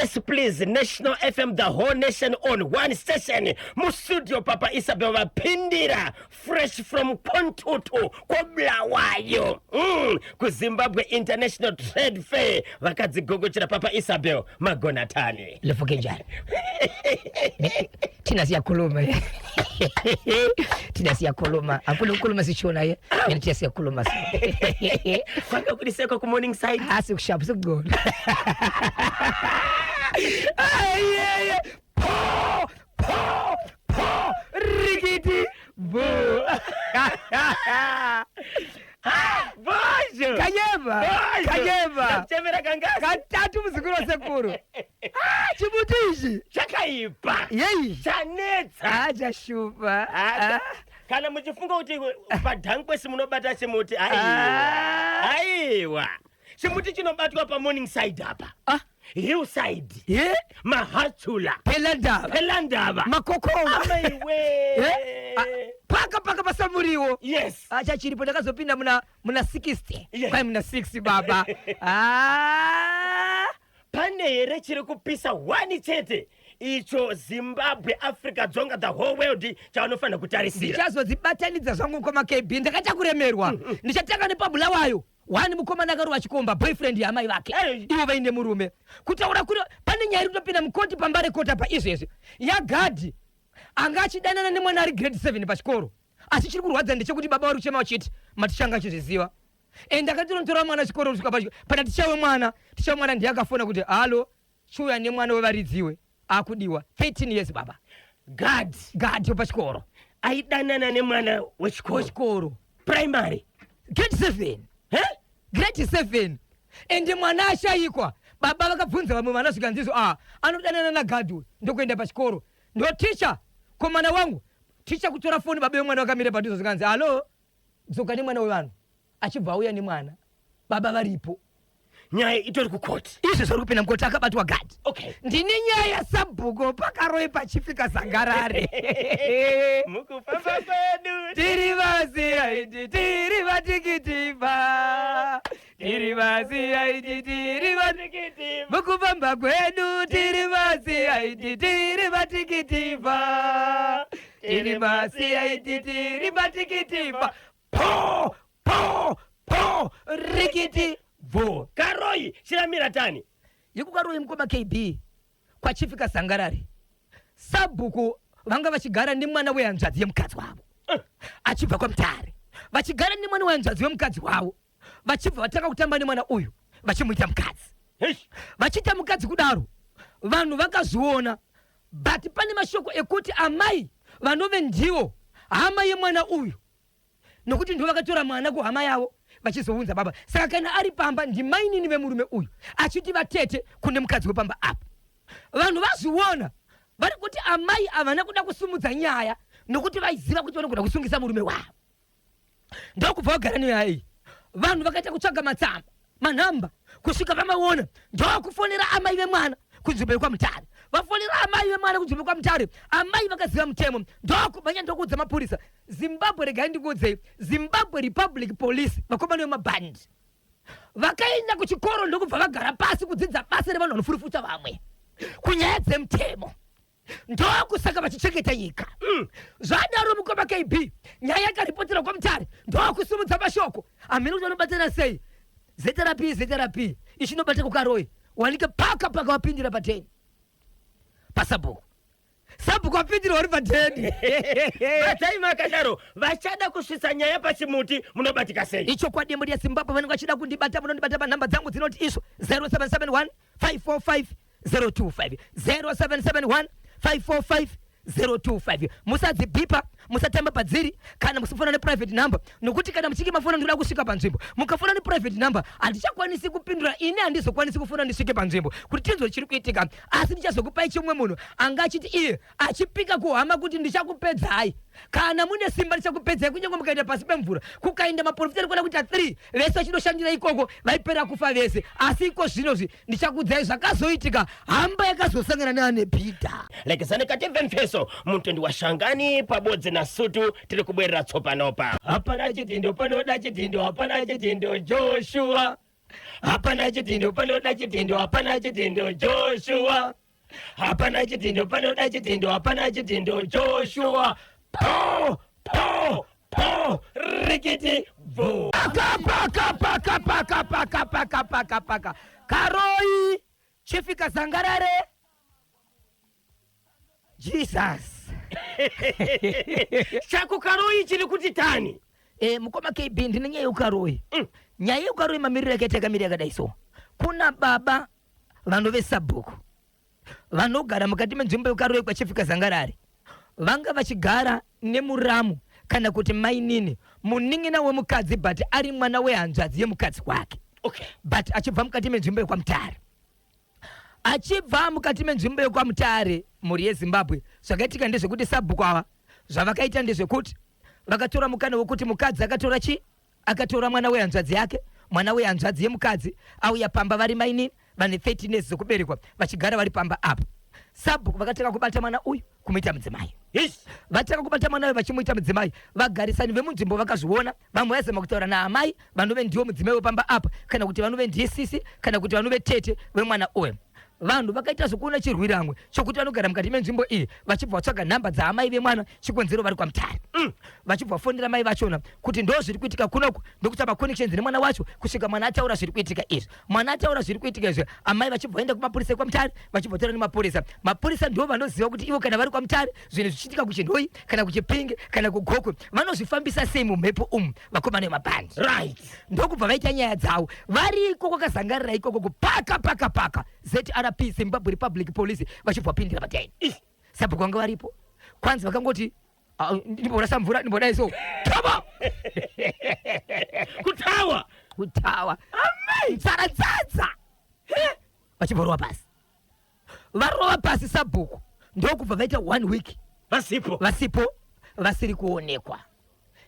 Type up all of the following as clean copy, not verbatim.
Yes please, National FM, the whole nation on one station. Mustudio Papa Isabel vapindira fresh from Kontutu koBulawayo, kuZimbabwe International Trade Fair. Vakadzigogochera Papa Isabel magonatani. Lefuke njani? Thina siyakhuluma, thina siyakhuluma, akula ukukhuluma sishona ye mina, thina siyakhuluma. Kwake kuliseko ku Morning Side. Asikushapha, sikugcona ayeye, pho pho pho, rikiti bu. Bozho. Kanyeva. Bozho. Kanyeva. Ndakuchemera kangasi. Katatu, muzukuru wasekuru. Ah, chimuti ichi Chakaipa. Yeyi. Chanetsa. Achashupa. Ah, kana muchifunga kuti padhankwesi munobata chimuti, aiwa. Ah. Aiwa, chimuti chinobatwa paMorning Side apa, Hillside, ye Mahatsula, Pelandaba, Pelandaba, Makokoma. Amaiwe. Eh? Ah, paka paka pasamuriwo. Achachiripo, ndakazopinda muna 60. Kwai muna 6 baba. Ah. Pane here chiri kupisa 1 chete icho Zimbabwe, Africa, dzonga, the whole world chavanofanira kutarisira? Ndichazodzibatanidza zvangu kwamakb, ndakaita kuremerwa. Ndichatanga nepaBulawayo. Wani mukomana akarova chikomba, boyfriend yaamai vake, Ei. ivo vaine murume. Kutaura kuri pane nyaya iri kutopinda mukoti paMbare kota paizvezvi, yagadhi anga achidanana nemwana ari grade 7 pachikoro. Asi chiri kurwadza ndechekuti baba vari kuchema vachiti maticha anga achizviziva, and akatinotora mwana chikoro kusvika pana ticha wemwana. Ticha wemwana ndiye akafona kuti, "Halo, chiuya nemwana wevaridziwe akudiwa." 13 years, baba. Gad. Gadhi wepachikoro. Aidanana nemwana wechikoro. Wechikoro. Primary. Grade 7. He? Grade 7, ende mwana ashayikwa. Baba vakabvunza vamwe vana, zvikanzizo, a anodanana nagadhi uyu, ndokuenda pachikoro, ndo ticha komana wangu. Ticha kutora foni, baba vemwana vakamira padhuze, zvikanzi, "Halo, dzoka nemwana wevanhu." Achibva auya nemwana, baba varipo. Nyaya itori kukoti. Izvo zvari kupinda mukoti, akabatwa gadhi. Ndine nyaya sabhuko paKaroi pachifika Zangarare. Mukufamba kwedu tiri vaCID, tiri vatikitiva, tiri vaCID, tiri vatikitiva. Mukufamba kwedu tiri vaCID, tiri vatikitiva, tiri vaCID, tiri vatikitiva, po po po, rikiti bvo. Karoi chiramira tani. YekuKaroi, mukoma KB, kwachifika Zangarari, sabhuku vanga vachigara nemwana wehanzvadzi yemukadzi wavo. Achibva kwaMutare, vachigara nemwana wehanzvadzi wemukadzi wavo, vachibva vatanga kutamba nemwana uyu, vachimuita mukadzi. Heish. Vachiita mukadzi kudaro, vanhu vakazviona, but pane mashoko ekuti amai vanove ndivo hama yemwana uyu, nokuti ndivo vakatora mwana kuhama yavo vachizounza baba. Saka kana ari pamba ndimainini vemurume uyu, achiti vatete kune mukadzi wepamba apa. Vanhu vazviona, vari kuti amai havana kuda kusumudza nyaya nokuti vaiziva kuti vanogona kusungisa murume wavo. Ndokubva vagara nenyaya iyi. Vanhu vakaita kutsvaga matsamba, manhamba, kusvika vamaona, ndokufonera amai vemwana kunzvimbo yekwaMutare. Vafonera amai vemwana kunzvimbo yekwaMutare, amai vakaziva mutemo, ndokumhanya, ndokuudza mapurisa. Zimbabwe, regai ndikuudzei, Zimbabwe Republic Police, vakomana vemabhandi vakaenda kuchikoro, ndokubva vagara pasi kudzidza basa revanhu vanofurufuta vamwe kunyaya dzemutemo. Ndokusaka vachichengeta nyika. Zvadaro, mukoma KB, nyaya yakaripotera kwaMutare, ndokusumudza mashoko. Hamene kuti vanobatana sei, ZRP, ZRP ichinobata kuKaroi, wanike paka paka vapindira pateni pasabhuku. Sabhuku vapindira vari pateni. Batai makadaro. Vachada kusvitsa nyaya pachimuti, munobatika sei? Ichokwadi, mhuri yeZimbabwe, vanenge vachida kundibata, munondibata panhamba dzangu dzinoti izvo 0771 545 025, 0771 545 025. Musadzibhipa, musatamba padziri kana musifona neprivate number, nokuti kana muchinge mafona ndinoda kusvika panzvimbo, mukafona neprivate number handichakwanisi kupindura ini, handizokwanisi kufona ndisvike panzvimbo kuti tinzwe chiri kuitika. Asi ndichazokupai chimwe munhu anga achiti iye achipika kuhama kuti, "Ndichakupedzai kana mune simba, ndichakupedzai kunyange mukaenda pasi pemvura." Kukaenda maprofita arikuona kuita 3 vese vachindoshandira ikoko, vaipera kufa vese. Asi iko zvinozvi ndichakudzai zvakazoitika, hamba yakazosangana neane bhidha. Lekezani kative mfeso mutondi wa Shangani pabodzi na Sutu. Tiri kubwerera tsopanopa. Hapana chidhindo panoda chidhindo, hapana chidhindo, Joshua. Hapana chidhindo panoda chidhindo, hapana chidhindo Joshua. Hapana chidhindo panoda chidhindo, hapana chidhindo Joshua. Po po po rikiti bvu. Paka paka paka paka paka paka paka paka. Karoi chifika zangarare. Jesus. Chako Karoi chiri kuti tani. Mukoma KB, ndine nyaya yeukaroi. Nyaya yeukaroi mamiriro yakaita yakamira yakadai so. Kuna baba vanove sabhuku vanogara mukati menzvimbo yeukaroi kwachifika zangarare, vanga vachigara nemuramu kana kuti mainini, munin'ina wemukadzi, but ari mwana wehanzvadzi yemukadzi wake, but achibva mukati menzvimbo yekwaMutare. Achibva mukati menzvimbo yekwaMutare, mhuri yeZimbabwe, zvakaitika ndezvekuti sabhuku ava zvavakaita ndezvekuti vakatora mukana wekuti mukadzi akatora chi akatora mwana wehanzvadzi yake, mwana wehanzvadzi yemukadzi, auya pamba vari mainini vane 13 years dzekuberekwa, vachigara vari pamba apa. Sabhuku vakatanga kubata mwana uyu kumuita mudzimai. Vatanga kubata mwana uyu vachimuita mudzimai, vagarisani vemunzvimbo vakazviona. Vamwe vaizama kutaura naamai vanove ndiwo mudzimai wepamba apa, kana kuti vanove ndiye sisi, kana kuti vanove tete vemwana uyu. Vanhu vakaita zvekuona chirwiramwe chokuti vanogara mukati menzvimbo iyi, vachibva vatsvaga nhamba dzaamai vemwana, chikonzero vari kwaMutare, vachibva vafonera mai vachona kuti ndo zviri kuitika kunoku, ndokuita maconnections nemwana wacho kusvika mwana ataura zviri kuitika izvi. Mwana ataura zviri kuitika izvi, amai vachibva vaenda kumapurisa ekwaMutare, vachibva vataura nemapurisa. Mapurisa ndo vanoziva kuti ivo kana vari kwaMutare, zvinhu zvichiitika kuChinhoyi kana kuChipinge kana kuGokwe, vanozvifambisa sei mumhepo umu, vakomana vemabhandi. Ndokubva vaita nyaya dzavo variko kwakazangarira ikoko kupaka paka paka ZRP, Zimbabwe Republic Police, vachibva vapindira pataini. Sabhuku vanga varipo, kwanzi vakangoti, "Ah, ndimborasa mvura, ndimbodai so taba." Kutawa. Kutawa tsaratsatsa, vachibva rova pasi. Varova pasi sabhuku, ndokubva vaita one week vasipo. Vasipo, vasiri kuonekwa.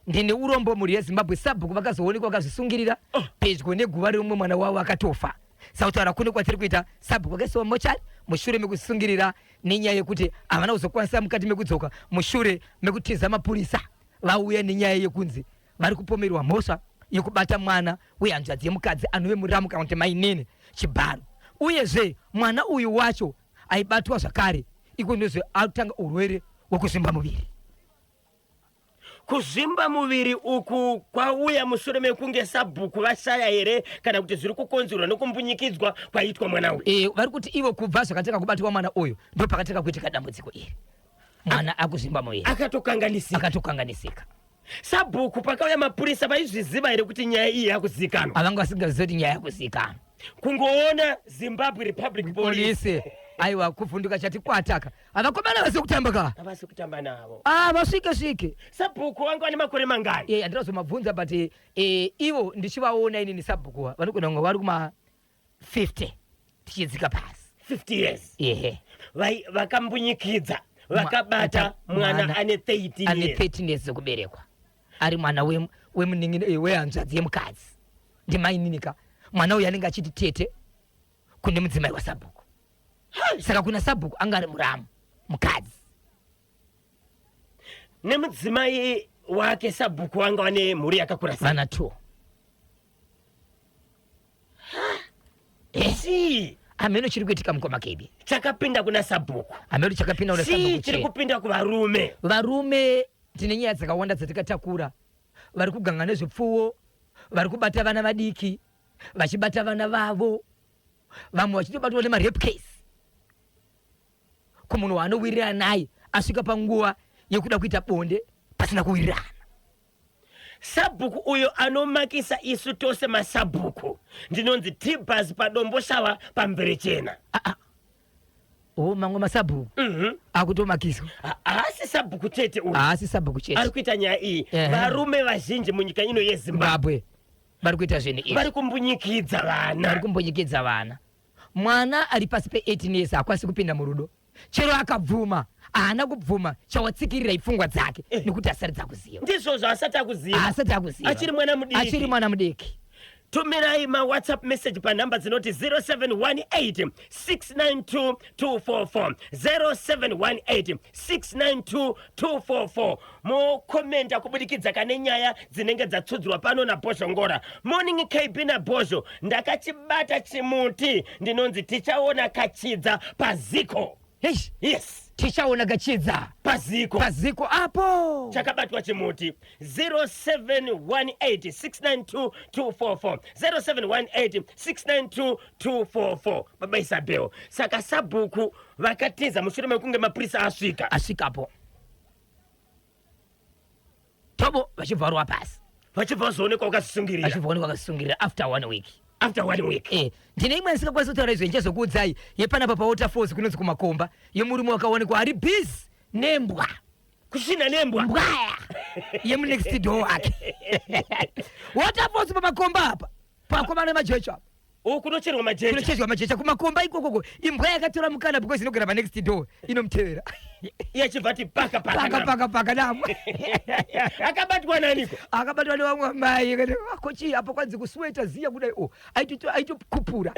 Ndine urombo, mhuri yeZimbabwe, sabhuku vakazoonekwa vakazvisungirira pedyo neguva remumwe mwana wavo akatofa. Sakutaura kune kwatiri kuita, sabhuku vakaisiwa mochari mushure mekusungirira nenyaya yekuti havana kuzokwanisa mukati mekudzoka mushure mekutiza mapurisa vauya nenyaya yekunzi vari kupomerwa mhosva yekubata mwana wehanzvadzi yemukadzi anove muramu kana kuti mainini chibharo. Uyezve mwana uyu wacho aibatwa zvakare iko ndozve atanga urwere hwekuzvimba muviri. Kuzvimba muviri uku kwauya mushure mekunge sabhuku vashaya here, kana kuti zviri kukonzerwa nekumbunyikidzwa kwaitwa mwana uyu? Vari kuti ivo kubva zvakatanga kubatwa mwana uyu ndo pakatanga kuitika dambudziko iri, mwana akuzvimba muviri. Akatokanganisika. Akatokanganisika. Sabhuku pakauya mapurisa vaizviziva here kuti nyaya iyi yakuzikanwa? Havanga vasingazivi kuti nyaya yakuzikanwa. Kungoona Zimbabwe Republic Police. Polisi, aiwa, kuvhunduka chati kwataka. Havakomana vasi kutamba ka. Havasi kutamba navo. Ah, vasvike svike. Sabhuku wanga vane makore mangani? Handina kuzomabvunza, but ivo ndichivaona inini, sabhuku vanogona kunge vari kuma 50 tichidzika pasi. 50 years? Ehe. Vakambunyikidza, vakabata mwana ane 13 ane years. 13 years dzekuberekwa, ari mwana wemunin'ina, wehanzvadzi yemukadzi, ndimaininika. Mwana uyu anenge achiti tete kune mudzimai wasabhuku, saka kuna sabhuku anga ari muramu mukadzi. Nemudzimai wake sabhuku wanga vane mhuri yakakura sei? Vana two. Chii? Hameno chiri kuitika, mukoma kebi. Chakapinda kuna sabhuku? Hameno chakapinda kuna Chii sabhuku. chiri Chii? kupinda kuvarume? Varume, tine nyaya dzakawanda dzatikatakura. Vari kuganga nezvipfuwo, vari kubata vana vadiki, vachibata vana vavo, vamwe vachitobatwa nemarape case kumunhu waanowirirana naye, asvika panguva yekuda kuita bonde pasina kuwirirana. Sabhuku uyo anomakisa isu tose masabhuku. Ndinonzi Tibas paDomboshava paMberechena. O, mamwe masabhuku akutomakiswa. Haasi sabhuku chete uyu. Haasi sabhuku Ari chete kuita nyaya iyi. Varume vazhinji munyika ino yeZimbabwe Zimbabwe vari kuita zvinhu izvi. Vari kumbunyikidza vana. Vari kumbunyikidza vana. Mwana ari pasi pe18 years haakwanisi kupinda murudo. Chero akabvuma, haana kubvuma, chawatsikirira ipfungwa dzake nekuti asati dzakuziva. Ndizvozvo, asati akuziva. Asati akuziva. Achiri mwana mudiki. Achiri mwana mudiki. Tumirai mawhatsapp message panhamba dzinoti 0718 692 244, 0718 692 244. Mokomenda kubudikidza kane nyaya dzinenge dzatsudzurwa pano naBhozhongora. Morning KB naBhozho, ndakachibata chimuti, ndinonzi Tichaona Kachidza paziko. Eish, yes. Tichaona Kachidza. Paziko. Paziko apo. Chakabatwa chimuti. 0718692244, 0718692244. Baba Isabel, saka sabhuku vakatiza mushure mekunge mapurisa asvika. Asvikapo tobo vachibva pasi. Vachibva vazoonekwa vakazvisungirira. Vachibva vaonekwa vakazvisungirira after one week. After one week. Ndine imwe ndisingakwanisi kutaura izvo, ndichazokuudzai yepanapa paWaterfalls kunonzi kuMakomba, yemurume wakaonekwa ari busy nembwa. Kusvina nembwa. Mbwaya yemunext door wake. Waterfalls paMakomba apa, pakomana nemajecha apa. Uku kunocherwa majecha. Kunochezwa majecha kuMakomba ikokoko. Imbwa yakatora mukana because inogara panext door, inomutevera. Iye achibva ati paka paka. Paka. Namo. Paka paka namo. Akabatwa naniko? Akabatwa nevamwe mai kochi apo kwanzi kusweta ziya kudai o aitokupura.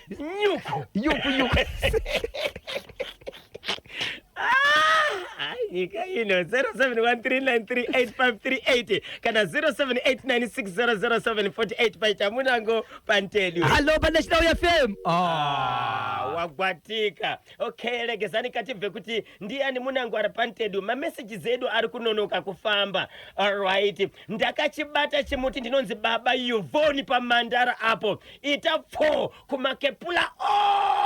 Nyuku. Nyuku nyuku. Ah, nyika ino. 0713938538 kana 0789600748 pachamunango pantelu. Hallo paNational FM. Ah, wagwatika. Okay, legezani katibve kuti ndiani munango ari pantedu. Mameseji edu ari kunonoka kufamba. Alright, ndakachibata chimuti, ndinonzi Baba Yuvoni paMandara apo. Ita pfo kumakepula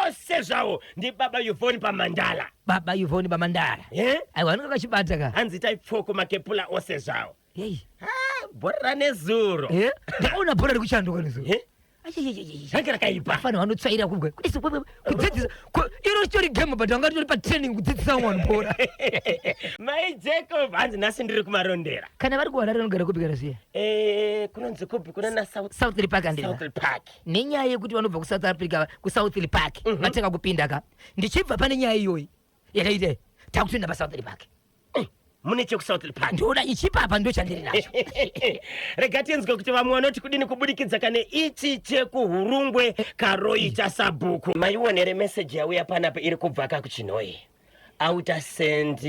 ose zvawo, ndibaba Yuvoni paMandala. Baba Yuvoni paMandara. Eh? Aiwa, anenge akachibata ka. Hanzi itai pfo kumakepula ose zvawo. Yei. Ah, bhora ranezuro. Eh? Ndakaona bhora rikuchanduka nezuro. Eh? Range rakaipa. Fana vanotsvaira kubwe kudzidzisa iro ritori game, but vanga ritori patraining kudzidzisa vamwe vanhu bhora. Mai Jacob, hanzi nhasi ndiri kuMarondera. Kana vari kuHarare vanogara kupi kana zviya? Kunonzi kupi? Kuna na South South Park andina. South Park. Nenyaya yekuti vanobva kuSouth Africa, kuSouth Park vatanga kupinda ka, ndichibva pane nyaya iyoyi yakaita takutoenda paSouth Park. Mune chekuSouth Park. Ndoda ichipapa, ndo chandiri nacho. Rega tinzwe kuti vamwe vanoti kudini kubudikidza kane ichi chekuHurungwe karoita sabhuku. Maionere meseji yauya panapa iri kubva kakuChinoi, Outer St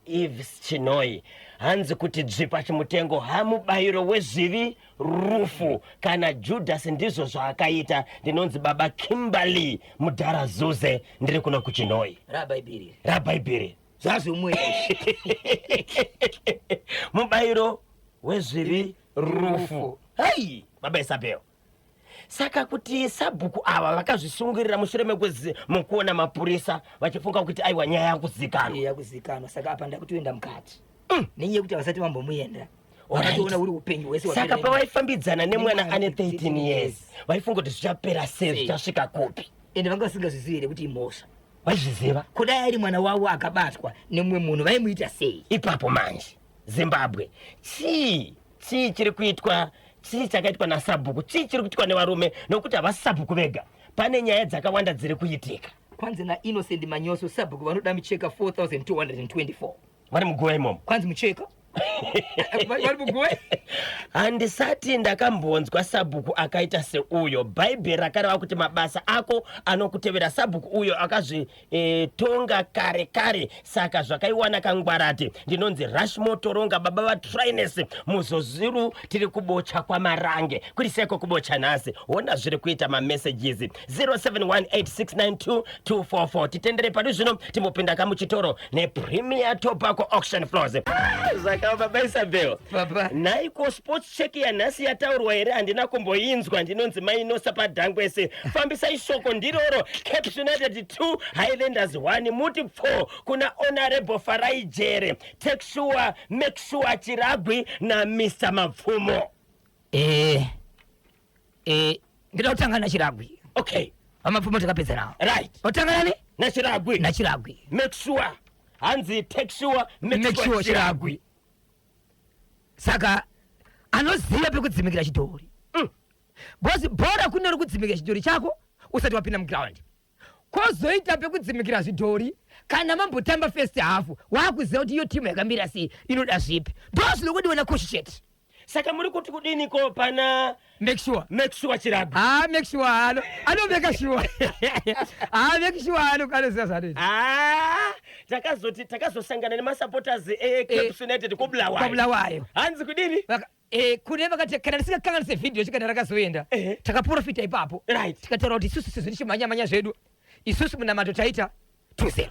Eves Chinoi. Hanzi kuti dzvipa chimutengo hamubayiro wezvivi rufu, kana Judas ndizvo zvaakaita. Ndinonzi Baba Kimberly Mudhara Zuze, ndiri kuno kuChinoi. Rabhaibheri. Rabhaibheri. Zvazvomwe. Mubayiro wezvivi rufu. Hei, Baba Isabel, saka kuti sabhuku ava vakazvisungirira mushure mekuona mapurisa, vachifunga kuti aiwa, nyaya yakuzikanwa. Yakuzikanwa, saka apa ndakutoenda mukati nenyaya yekuti havasati vambomuenda, vakatoona uri upenyu hwese. Saka hwapera. pavaifambidzana nemwana Nemwana ane ane 13 13 years, years, vaifunga kuti zvichapera sei? Sei? Zvichasvika kupi? Ende vanga vasingazvizivi here kuti imhosva? Vaizviziva. Kudai ari mwana wavo akabatwa nemumwe munhu, vaimuita sei? Ipapo manje Zimbabwe, chii chiri kuitwa? Chii chakaitwa nasabhuku? Chii chiri kuitwa nevarume? Nokuti havasi sabhuku vega, pane nyaya dzakawanda dziri kuitika. Kwanzi naInnocent Manyoso, sabhuku vanoda micheka 4224. Vari muguva imomo. Kwanzi mucheka vari muguva. Handisati ndakambonzwa sabhuku akaita seuyo. Bhaibheri rakareva kuti mabasa ako anokutevera. Sabhuku uyo akazvitonga kare kare, saka zvakaiwana kangwarati. Ndinonzi Rashmo Toronga, baba vaTrines Muzozviru, tiri kubocha kwaMarange. Kuri seko kubocha nhasi. Ona zviri kuita mamessages 0718692244. Titendere pari zvino timbopinda kamuchitoro nePremier Tobacco Auction Floors. Ah, zvakaoma, Baba Isabel. Baba. Naiko sports check yanhasi yataurwa here? Handina kumboinzwa. Ndinonzi Mainosa paDhangwese. Fambisai shoko ndiroro: Caps United 2, Highlanders 1. Muti 4 kuna Honorable Farai Jere, take sure, make sure Chiragwi naMr Mapfumo. Ndida kutanga naChiragwi. Okay. VaMapfumo takapedza nawo. Otanga nani? NaChiragwi. NaChiragwi. Make sure, hanzi take sure, make make sure sure Chiragwi. Chiragwi. Saka anoziva pekudzimikira chidhori, because bhora kune ri kudzimikira chidhori chako usati wapinda muground, kwozoita pekudzimikira zvidhori kana mambotamba first half, waakuziva kuti iyo timu yakamira sei, inoda zvipi. Ndo zvinongodiwa nacoach chete. Saka muri kuti kudiniko pana Make sure. Make sure Chiragwi? Ah, make sure ano anomeka sure. Ah, make sure ano anoziva zvaanoita. Ah, takazoti takazosangana nemasupporters eCaps United kuBulawayo. KwaBulawayo. Hanzi kudini? Kune vakati kana ndisingakanganise vhidhiyo chikana rakazoenda, takaprofita ipapo, tikataura kuti isusu sezvo tichimhanya-mhanya zvedu, isusu munamato taita 2-0.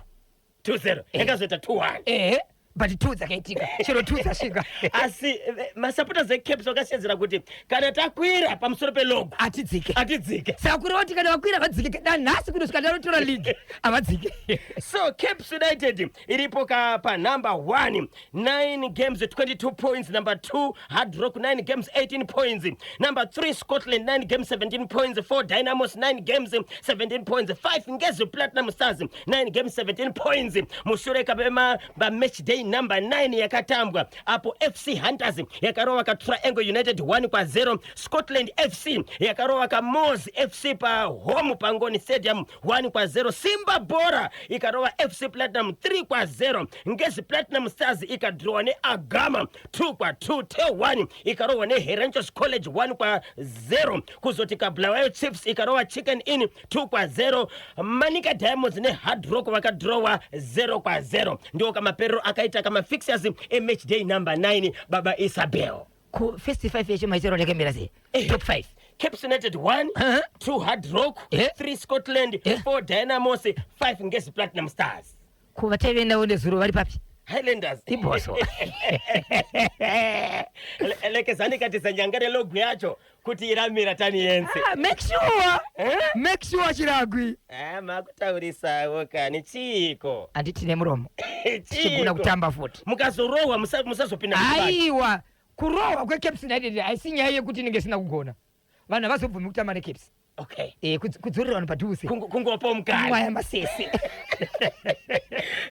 2-0. Yakazoita 2-1. Ehe, but 2 dzakaitika, chero 2 dzasvika. Asi masupporters eCaps vakashedzera kuti kana takwira pamusoro pelogo, atidzike. Atidzike. Saka kureva kuti kana vakwira vadzike, nanhasi kunosvika ndanotora league havadzike. So Caps United iripo ka pa number 1, 9 games, 22 points. Number 2, Hard Rock, 9 games, 18 points. Number 3, Scotland, 9 games, 17 points. 4, Dynamos, 9 games, 17 points. 5, Ngezi Platinum Stars, 9 games, 17 points. Mushure kapema match day number 9 yakatambwa apo FC Hunters yakarova ka Triangle United 1 kwa 0. Scotland FC yakarova ka Mos FC pa home paNgoni Stadium 1 kwa 0. Simba Bora ikarova FC Platinum 3 kwa 0. Ngezi Platinum Stars ikadrowa neAgama 2 kwa 2. Tel 1 ikarova neHeranchos College 1 kwa 0. Kuzoti kaBulawayo Chiefs ikarova Chicken Inn 2 kwa 0. Manica Diamonds neHard Rock vakadrowa 0 kwa 0. Ndiwo kamaperero akaita kama fixtures ematch day number 9, baba Isabel. Ku first 5 yacho maitiro yakamira sei? Top 5. Caps United 1, 2, Hard Rock, 3, Scotland, 4, Dynamos, 5, Ngezi Platinum Stars. Ko vataive navo nezuro vari papi? Highlanders. Ibhoso. Lekezani katisa nyanga relogo yacho kuti iramira tani yense. Ah, make sure. Eh? Make sure, Chiragwi. Ah, makutaurisawo kani, chiiko? Handiti nemuromo tichigona Chiiko? kutamba futi. Mukazorohwa musazopinda mukubata. Aiwa, kurohwa kweCaps United haisi nyaya yekuti inenge isina kugona. Vanhu havazobvumi kutamba neCaps. Kudzorera vanhu padhuze. Kungopa mukana. Mwaya masese.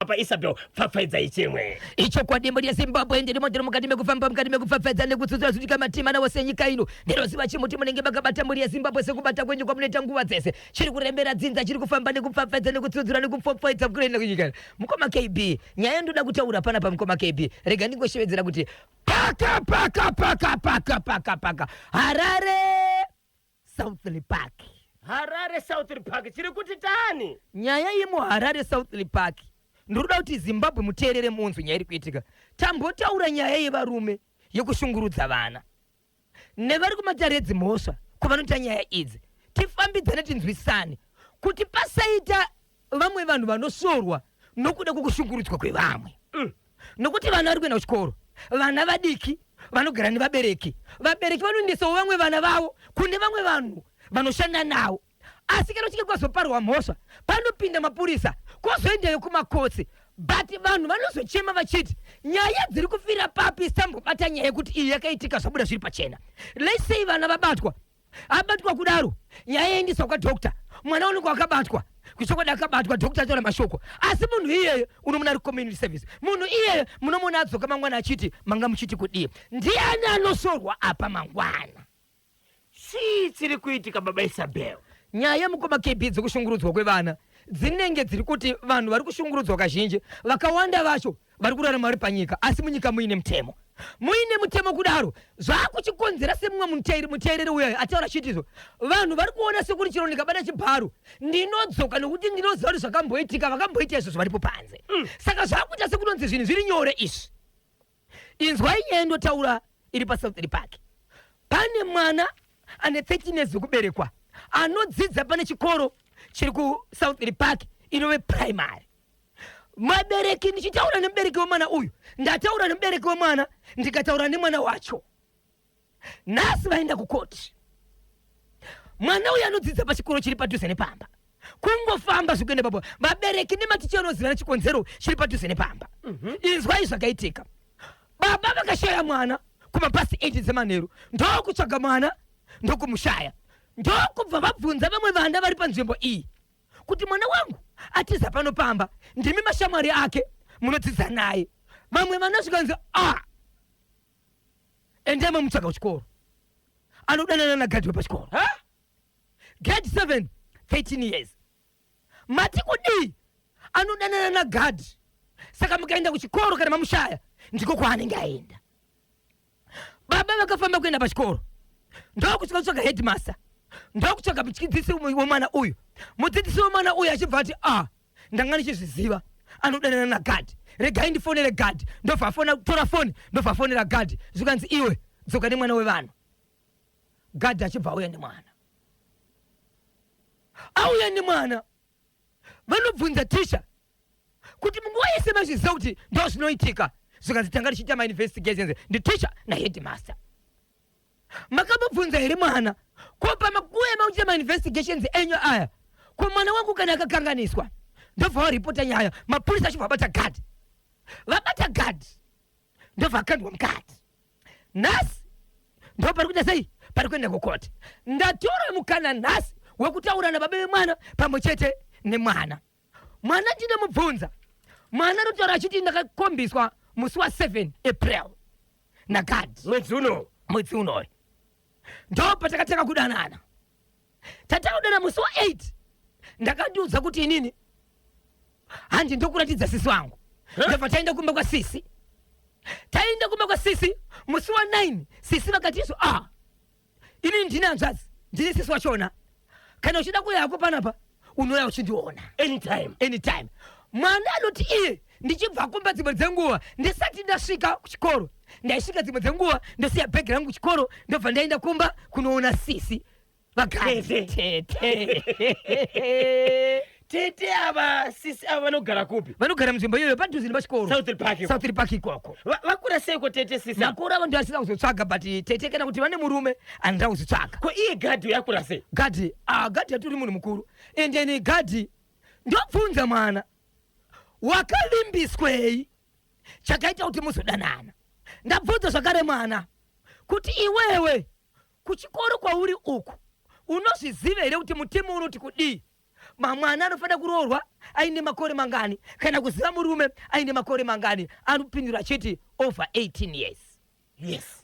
Apa Isabel, pfapfaidzai chimwe. Ichokwadi, mbori yeZimbabwe, ndiri modhero mukati mekufamba, mukati mekupfapfaidza nekutsutsura zvitika matima wose enyika ino. Ndinoziva chimuti munenge makabata, mhuri yeZimbabwe, sekubata kwenyu kwamunoita nguva dzese. Chiri kurembera dzinza, chiri kufamba nekupfapfaidza nekutsutsura nekupfapfaidza kuenda kunyika. Mukoma KB, nyaya yandoda kutaura panapa, mukoma KB, rega ndingoshevedzera kuti paka paka paka paka paka paka Harare Southlea Park. Harare South Park chiri kuti tani? Nyaya yemuHarare Southlea Park, ndinoda kuti Zimbabwe muteerere, munzwi nyaya iri kuitika. Tambotaura nyaya yevarume yekushungurudza vana nevari kumatare edzimhosva kwavanoita nyaya idzi. Tifambidzane, tinzwisane kuti pasaita vamwe vanhu vanosorwa nokuda kwokushungurudzwa kwevamwe, nokuti vana vari kuenda kuchikoro, vana vadiki vanogara nevabereki. Vabereki vanoendesawo vamwe vana vavo kune vamwe vanhu vanoshanda navo. Asi kana uchinge kwazoparwa mhosva, panopinda mapurisa, kwozoendayo kumakotsi, but vanhu vanozochema vachiti nyaya dziri kufira papi? Sambobata nyaya yekuti iyi yakaitika, zvabuda zviri pachena. Let's say vana vabatwa, abatwa kudaro, nyaya yaendeswa kwadoctor, mwana unenge wakabatwa, kuchokwadi akabatwa, doctor ataura mashoko, asi munhu iyeye unomuona ari community service. Munhu iyeye munomuona adzoka mangwana achiti manga muchiti kudii? Ndiani anosorwa apa mangwana? Chii chiri kuitika, baba Isabel? Nyaya, mukoma KB, dzekushungurudzwa kwevana dzinenge dziri kuti vanhu vari kushungurudzwa kazhinji, vakawanda vacho vari kurarama vari panyika, asi munyika muine mutemo. Muine mutemo kudaro, zvakuchikonzera semumwe muteereri uyayo ataura chitizvo, vanhu vari kuona sekuti chero ndikabata chibharo ndinodzoka, nekuti ndinoziva kuti zvakamboitika, vakamboita izvozvo varipo panze. Saka zvakuita sekunonzi zvinhu zviri nyore izvi. Inzwai nyaya ndotaura iri paSouth Park. Pane mwana ane 13 years yekuberekwa anodzidza pane chikoro chiri kuSouth Park, inove primary. Mabereki, ndichitaura nemubereki wemwana uyu, ndataura nemubereki wemwana, ndikataura nemwana wacho. Nhasi vaenda kukoti. Mwana uyu anodzidza pachikoro chiri padhuze nepamba, kungofamba zvikuenda papo. Vabereki nematicha anozivana chikonzero chiri padhuze nepamba. Inzwai zvakaitika. Baba vakashaya mwana kumapasi 8 dzemanheru, ndokutsvaga mwana, ndokumushaya, ndokubva vabvunza vamwe vana vari panzvimbo iyi kuti mwana wangu atiza pano pamba, ndimi mashamwari ake, munodzidza naye. Vamwe vana zvikanzi, a endai mamutsvaga kuchikoro, anodanana nagadhi wepachikoro. Ha? Grade 7, 13 years. Mati kudii? Anodanana nagadhi. Saka mukaenda kuchikoro kana mamushaya, ndiko kwaanenge aenda. Baba vakafamba kuenda pachikoro, ndokusvika kutsvaga headmaster, ndokutsvaga mudzidzisi wemwana uyu. Mudzidzisi wemwana uyu achibva ati, "A, ndanga ndichizviziva, anodanana nagadhi, regai ndifonere gadhi." Ndobva afona, tora foni, ndobva afonera gadhi. Zvikanzi, "Iwe, dzoka nemwana wevanhu." Gadhi achibva auya nemwana. Auya nemwana, vanobvunza ticha kuti, "Munguva yese mazviziva kuti ndo zvinoitika?" Zvikanzi, "Tanga tichiita mainvestigations." Nditicha naheadmaster. "Makambobvunza here mwana? Ko pamakuva makuita mainvestigations enyu aya, ko mwana wangu kana akakanganiswa?" Ndobva waripota nyaya. Mapurisa achibva abata gadhi. Vabata gadhi, ndobva akandwa mukati. Nhasi ndo pari kuita sei? Pari kuenda kukoti. Ndatora mukana nhasi wekutaura nababa vemwana pamwe chete nemwana. Mwana ndinomubvunza. Mwana anotaura achiti, "Ndakakombiswa musi wa7 April nagadhi." Mwedzi uno? Mwedzi unoyu. Ndo patakatanga kudanana. Tatanga kudanana musi wa8. Ndakandiudza kuti, "Inini handi ndokuratidza sisi wangu." Ndobva taenda kumba kwasisi. Taenda kumba kwasisi musi wa9. Sisi vakati izvo, "A, inini ndine hanzvadzi, ndine sisi wachona. Kana uchida kuuya hako panapa, unouya uchindiona." Anytime. Anytime. Mwana anoti iye, "Ndichibva kumba, dzimwe dzenguva ndisati ndasvika kuchikoro, ndaisvika dzimwe dzenguva ndosiya bhegi rangu kuchikoro, ndobva ndaenda kumba kunoona sisi vagadhi." Tete. Tete. Tete ava, sisi ava vanogara kupi? Vanogara munzvimbo iyoyo padhuze nepachikoro. South Park iko. South Park ikoko. Vakura seiko tete, sisi ava? Makore avo ndoasina kuzotsvaga, but tete kana kuti vane murume handina kuzotsvaga. Ko iye gadhi yakura sei? Gadhi, ah, gadhi yatori munhu mukuru. Endeni gadhi, ndobvunza mwana, "Wakavimbiswei chakaita kuti muzodanana?" Ndabvunza zvakare mwana kuti, "Iwewe kuchikoro kwauri uku, unozviziva here kuti mutemo unoti kudii? Mamwana anofanira kuroorwa aine makore mangani, kana kuziva murume aine makore mangani?" Anopindura achiti, "Over 18 years."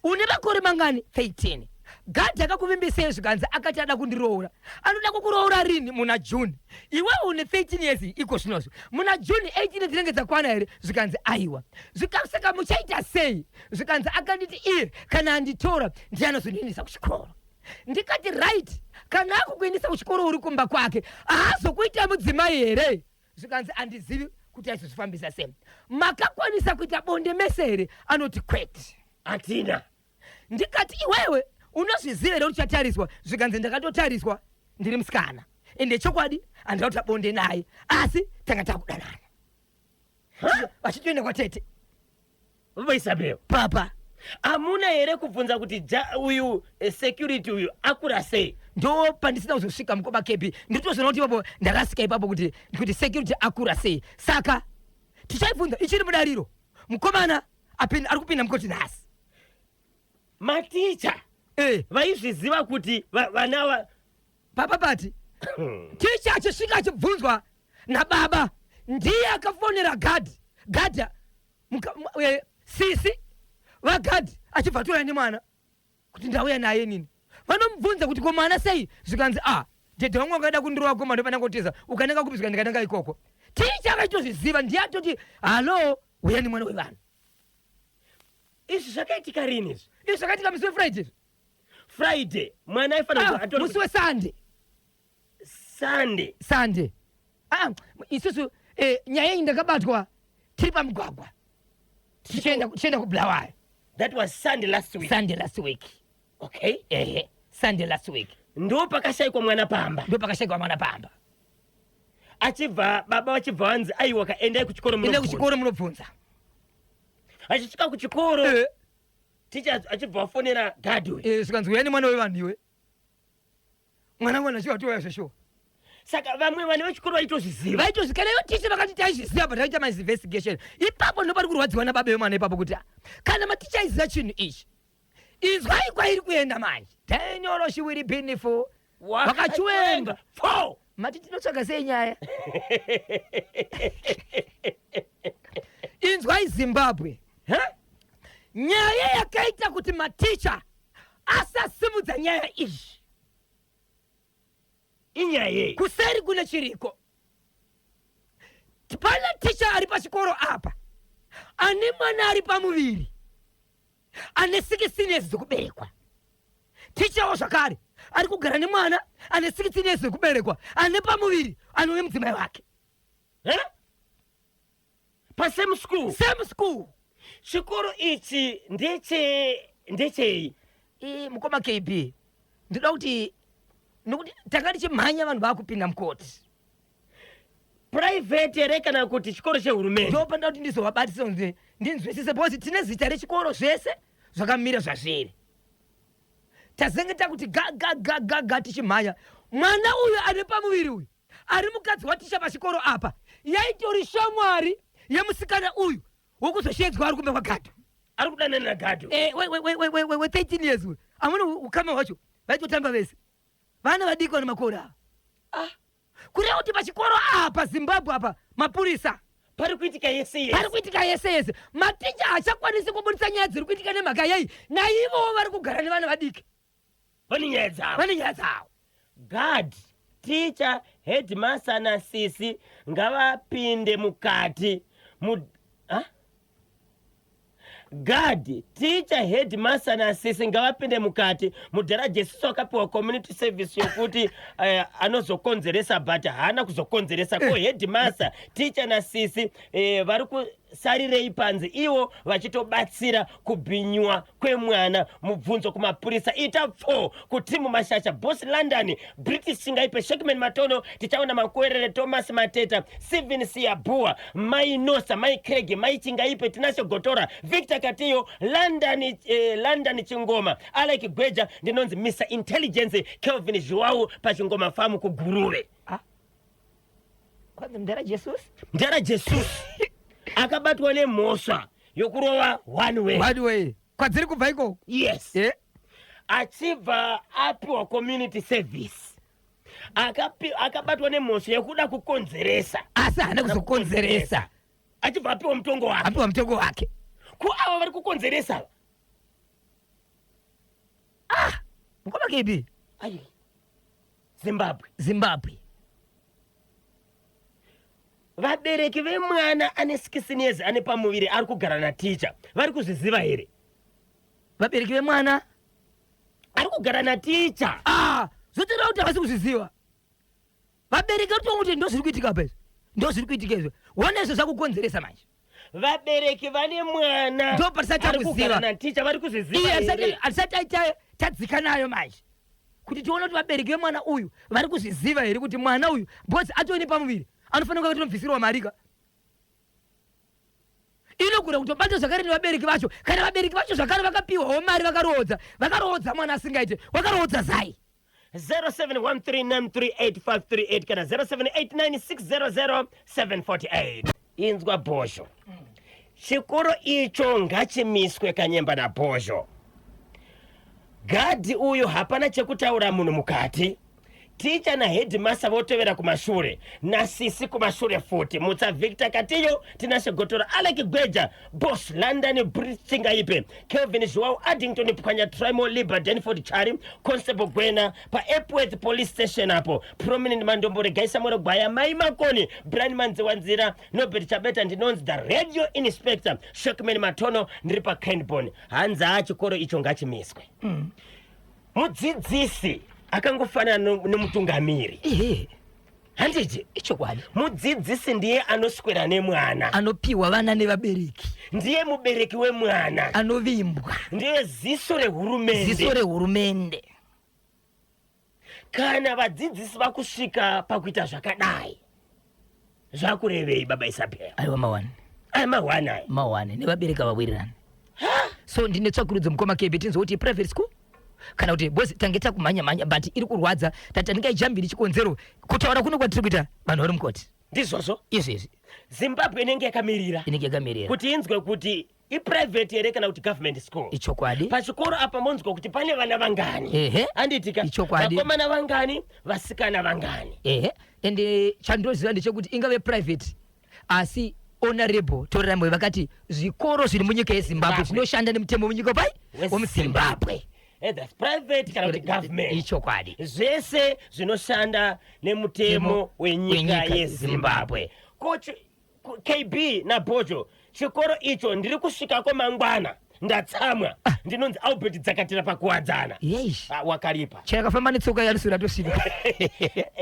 "Une makore mangani?" 13. "Gadhi akakuvimbisei?" Zvikanzi, "Akati ada kundiroora." "Anoda kukuroora rini?" "Muna June." "Iwe une 13 years iko zvinozvo, muna June 18 dzinenge dzakwana here?" Zvikanzi, "Aiwa." Saka muchaita sei? Zvikanzi, "Akanditi iye kana anditora ndiye anozondiendesa kuchikoro." Ndikati, "Right, kana akukuendesa kuchikoro uri kumba kwake, haazokuita mudzimai here?" Zvikanzi, "Handizivi kuti aizozvifambisa sei." "Makakwanisa kuita bonde mese here?" Anoti, "Kwete." Hatina. Ndikati, "Iwewe unozviziva here kuti uchatariswa?" Zvikanzi, "Ndakatotariswa ndiri musikana, ende chokwadi handina kuita bonde naye, asi tanga takudanana." Vachitoenda kwatete. Vaisabel. Papa. Hamuna here kubvunza kuti uyu security uyu akura sei? Ndo pandisina kuzosvika, mukoma Kepi. Nditozoona kuti ipapo ndarasika ipapo, kuti security akura sei. Saka tichaibvunza, ichiri mudariro. Mukomana ari kupinda mukoti nhasi. Maticha vaizviziva kuti vana Papa, pati ticha achisvika achibvunzwa nababa, ndiye akafonera gadhi. Gadhi sisi vagadhi achibva atora nemwana kuti, "Ndauya naye nini." Vanomubvunza kuti, "Ko mwana sei?" Zvikanzi, "A, dhedhe wangu wakada kundirova koma, ndopanangotiza." "Ukananga kupi?" Zvikanzi, "Ndikananga ikoko." Ticha akaitozviziva, ndiye atoti, "Hallo, uya nemwana wevanhu." Izvi zvakaitika rini izvi? Izvi zvakaitika musi weFriday izvi. Friday mwana aifanira Ah, musi weSunday. Sunday. Sunday. Ah, isusu nyaya iyi ndakabatwa tiri pamugwagwa tichienda kuBulawayo. That was Sunday last week? Sunday last week. Ehe, Sunday last week. Ndo pakashayikwa mwana pamba? Ndo pakashayikwa mwana pamba. Achibva baba vachibva vanzi, "Aiwa ka, endai kuchikoro." Enda Munobvunza. kuchikoro munobvunza. Achisvika kuchikoro, ticha achibva vafonera gadhi uyu. Zvikanzi, "Uya nemwana wevanhu iwe." Mwana mwana achibva atouya zveshuwa. Saka vamwe vana vechikoro vaitozviziva? Vaitozvikana ivo ticha vakati, "Taizviziva, but taita mainvestigation." Ipapo ndo pari kurwadziwa nababa vemwana ipapo kuti, ah, kana maticha aiziva chinhu ichi, inzwai kwairi kuenda manje. Daniel Shiwiri Binifu wakachiwenga. Fo. Mati tinotsvaga sei nyaya? Inzwai Zimbabwe. Nyaya yakaita kuti maticha asasimudza nyaya iyi, Inyaya yei? Kuseri kune chiriko. Pana ticha ari pachikoro apa ane mwana ari pamuviri. ane 16 years dzekuberekwa. Tichawo zvakare ari kugara nemwana ane 16 years dzekuberekwa ane pamuviri anove mudzimai wake. Eh? Pasame school. Same school. Chikoro ichi ndeche ndechei? Mukoma KB, ndoda kuti nokuti tanga tichimhanya vanhu vakupinda mukoti. Private here kana kuti chikoro chehurumende? Ndopanda kuti ndizovabatisa kunze ndinzwisise because tine zita rechikoro zvese zvakamira zvazviri. Tazenge takuti ga ga ga ga ga tichimhanya. Mwana uyu ane pamuviri uyu ari mukadzi waticha pachikoro apa yaitori shamwari yemusikana uyu wokuzosheedzwa ari kumba kwaGadho. Ari kudanana naGadho. Eh, we 13 years uyu. Amuna ukama hwacho vaitotamba vese. Vana vadiki vane makore ava. Ah. Kureva kuti pachikoro apa Zimbabwe apa mapurisa pari kuitika yese yese. Pari kuitika yese yese. Maticha haachakwanisi kubudisa nyaya dziri kuitika nemhaka yei? Naivowo vari kugara nevana vadiki. Vane nyaya dzavo. Vane nyaya dzavo. Guard, teacher, headmaster nasisi ngavapinde mukati. Mu, ha? Guard, teacher, headmaster nasisi ngavapinde mukati. Mudhara Jesusu akapiwa community service yokuti anozokonzeresa but haana kuzokonzeresa. Ko headmaster, teacher nasisi vari kusarirei panze ivo vachitobatsira kubhinywa kwemwana? Mubvunzo kumapurisa. Ita pfo kutimu Mashasha, Boss London, British Chingaipe, Shackman Matono, Tichaona Makwerere, Thomas Mateta, Steven Siabua, Mai Nosa, Mai Craig, Mai Chingaipe, Tinashe Gotora, Victor Katiyo, London Chingoma, Alec Gweja. Ndinonzi Mr Intelligence Kelvin Joao paChingoma Farm kuGuruve. Ah. Kwanzi mudhara Jesus? Mudhara Jesus akabatwa nemhosva yokurova one way. One way. Kwadziri kubva ikoko? Yes. Achibva apiwa community service. Akabatwa nemhosva yekuda kukonzeresa. Asi haana kuzokonzeresa. Achibva apiwa mutongo wake. Apiwa mutongo wake. Ko ava vari kukonzeresa? Ah, mukoma KB. Ai. Zimbabwe. Zimbabwe. Vabereki vemwana ane 16 years ane pamuviri ari kugara naticha vari kuzviziva here? Vabereki vemwana ari kugara naticha. Ah, zvotoda kuti havasi kuzviziva. Vabereki vari kuti ndo zviri kuitika apa izvi. Ndo zviri kuitika izvi. One izvo zvakukonzeresa manje. Vabereki vane mwana Ndo patisati ari kugara takuziva. naticha vari kuzviziva Iye here? hatisati tadzika nayo manje. Kuti tione kuti vabereki vemwana uyu vari kuzviziva here kuti mwana uyu because atone pamuviri anofanira kunge atonobvisirwa mari ka. Inogona kutobata zvakare nevabereki vacho. Kana vabereki vacho zvakare vakapiwawo mari vakaroodza. Vakaroodza mwana asingaite. Vakaroodza zai. 0713938538 kana 0789600748. Inzwa Bhozho. Chikoro icho ngachimiswe kanyemba naBhozho. Gadhi uyu hapana chekutaura munhu mukati. Ticha naheadmaster votevera kumashure, nasisi kumashure futi. Mutsa Victor Katiyo, Tinashe Gotora, Alec Gweja, Boss London, British Chingaipe, Kelvin Joao, Addington Pwanya, Trimo Liba, Denford Chari, Constable Gwena, pa Epworth Police Station apo, Prominent Mandombore, Gaisa Moro Gwaya, Mai Makoni, Brian Manzewanzira, Norbert Chabeta. Ndinonzi the Radio Inspector, Shekman Matono, ndiri paCranborne. Hanzi chikoro icho ngachimiswe. Mudzidzisi akangofanana nemutungamiri. Handiti? Ichokwadi. Mudzidzisi ndiye anoswera nemwana. Anopiwa vana nevabereki. Ndiye mubereki wemwana. Anovimbwa. Ndiye ziso rehurumende. Ziso rehurumende. Kana vadzidzisi vakusvika pakuita zvakadai, zvakurevei baba Isabel? Aiwa, mawani. Aya mahwani aya. Mawani nevabereki avawirirani. So ndine tsvakurudzo mukoma KB, tinzwa kuti private school kana kuti boss tange takumhanya mhanya, but iri kurwadza tati handingaijambiri chikonzero kutaura kuno kwatiri kuita vanhu vari mukoti. Ndizvozvo. Izvezvi. Zimbabwe inenge yakamirira inenge yakamirira kuti inzwe kuti iprivate here kana kuti government school. Ichokwadi. Pachikoro apa monzwa kuti pane vana vangani? Handitika? Ichokwadi. Vakomana vangani, vasikana vangani? Ehe, ende chandoziva ndechekuti ingave private, asi Honorable Torerai Moyo vakati zvikoro zviri munyika yeZimbabwe Zimbabwe. zvinoshanda nemutemo wemunyika pai wemuZimbabwe. Either private kana kuti government, Ichokwadi. zvese zvinoshanda nemutemo Mutemo wenyika wenyika Ndatsamwa. Ndinonzi Albert Dzakatira pakuwadzana. Yeish. Ah, wakaripa. Chakafamba netsoka yarisura tosvika.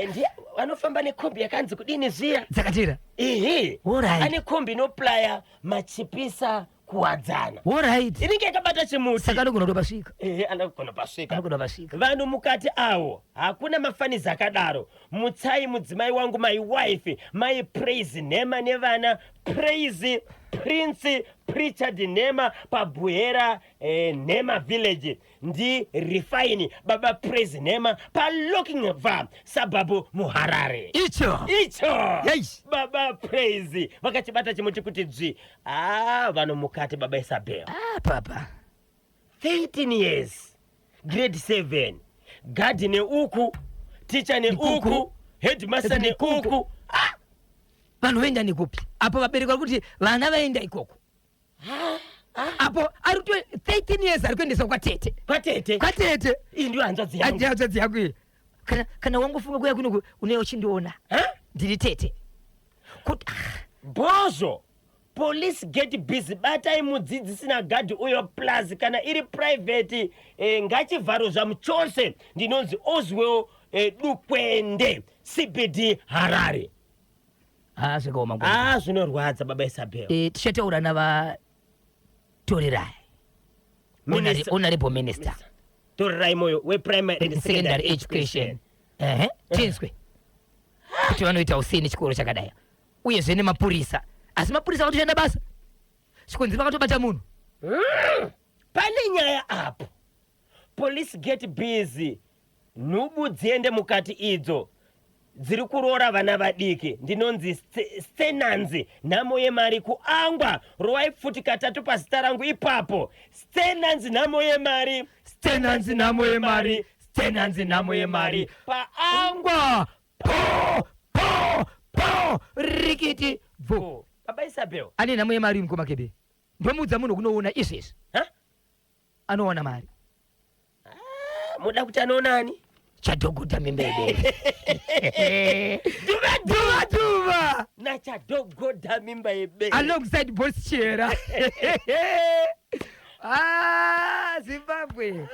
Ndiye anofamba nekombi yakanzi kudini zviya? Dzakatira. Ehe. Alright. Ane kombi inoplaya machipisa kuwadzana. Alright. Inenge yakabata chimuti. Saka anogona kutopasvika. Ehe, anogona pasvika. Anogona pasvika. Vanhu mukati awo hakuna mafanizi akadaro. Mutsai mudzimai wangu, my wife, my Praise Nhema nevana Praise, Prince, Pritchard Nhema paBuhera Nhema village. Ndi Refine baba Praise Nhema paLockinvar suburb muHarare. Icho. Icho. Yes. Baba Praise vakachibata chimuti kuti dzvi. Ah, vanhu mukati baba Isabel. Ah, papa. 13 years, grade 7, gadhi neuku, ticha neuku, Ikuku. headmaster neuku. Ah! Vanhu voenda nekupi apo? Vabereki vari kuti vana vaenda ikoko apo ari kuto 13 years ari kuendeswa kwatete. Kwatete. Kwatete. Iyi ndiyo hanzvadzi yangu. Hanzvadzi yako iyi. Kana wangofunga kuya kunoku, unee uchindiona. Ha? Ndiri tete kuti Bhozvo, police get busy, batai mudzidzisi nagadhi uyo. Plus kana iri private ngachivharo zvamuchose. Ndinonzi Oswell Dukwende, CBD, Harare. Ha, zvakaoma. Ah, zvinorwadza baba Isabel. Tichataura navaTorerai, honorable minister. Torerai Moyo weprimary and secondary education. Ehe, tinzwe kuti vanoita usei nechikoro chakadai, uyezve nemapurisa. Asi mapurisa vatoshanda basa, chikonzi vakatobata munhu. Pane nyaya apo. Police get busy, nhubu dziende mukati idzo dziri kuroora vana vadiki. Ndinonzi Stenanzi Nhamo Yemari kuangwa. Rowai pfuti katatu pazita rangu ipapo. Stenanzi Nhamo Yemari. Stenanzi Nhamo Yemari, Stenanzi Nhamo Yemari. Paangwa. Angwa po po po rikiti bvu. Baba Isabel. Ane nhamo yemari mukoma Kebe. Ndomuudza munhu kunoona izvezvi. Ha? Anowana mari. Muda kuti anoonani? Chadhogodha mimba yebere. Duma. Duma duma. Nachadhogodha mimba yebere. Alongside Boss Chera. Ah, Zimbabwe.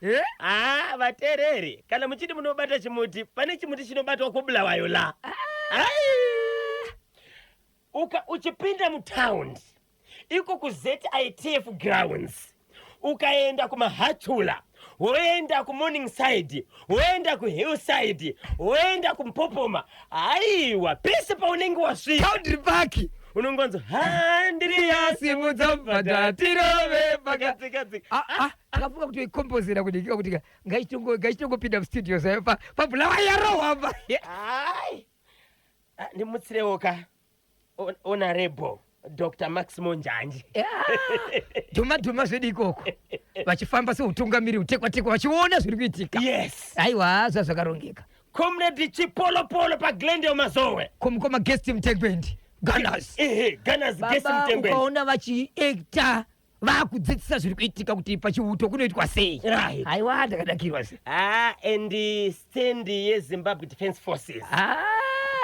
Eh? Ah, vateereri, kana muchiti munobata chimuti, pane chimuti chinobatwa kuBulawayo la. Ai! Uka uchipinda mutaundi iko kuZITF grounds, ukaenda kuMahatshula, woenda kuMorningside, woenda kuHillside, woenda kuMpopoma, aiwa, pese paunenge wasvika, Country Park. unongonzi handiriya. Simudza mbada tirove paka. Tsika. Ah, ah, akafunga kuti ikombozera kudikika kuti ngaichitongopinda mustudio zvayo paBulawayo yarohwa pa. Ai. Ah, ndimutsirewo ka Honorable Dr Maximo Njanji. Dhuma dhuma zvedu ikoko vachifamba seutungamiri utekwa tekwa vachiona zviri kuitika. Yes. Aiwa, zvazvakarongeka. Comrade Chipolopolo paGlendale Mazowe. Komukoma Guest Mutegwendi, Gunners. Ehe, Gunners Guest. Baba, Mutengweni. ukaona vachiekta vakudzidzisa zviri kuitika kuti pachiuto kunoitwa sei. Right. Aiwa, ndakadakirwa se. Ah, and stand yeZimbabwe Defence Forces. Ah,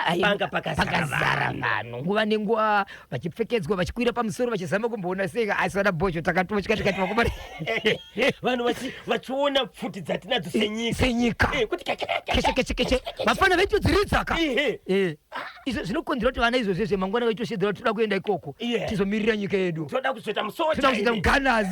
aiwa, Panga pakazara. Pakazara vanhu nguva nenguva, vachipfekedzwa, vachikwira pamusoro, vachizama kumboona sei. Asi vana bhocho takatotya tikati vakomana. Vanhu vachiona pfuti dzatinadzo senyika. Senyika. Kuti Keshe keshe keshe, vafana vaitodziridzaka. Ihe. Izvo zvinokonzera kuti vana izvozvo zvemangwana vaitoshedzera kuti toda kuenda ikoko, tizomirira nyika yedu. Toda kuzoita musoja. Toda kuzoita Ini. muGunners.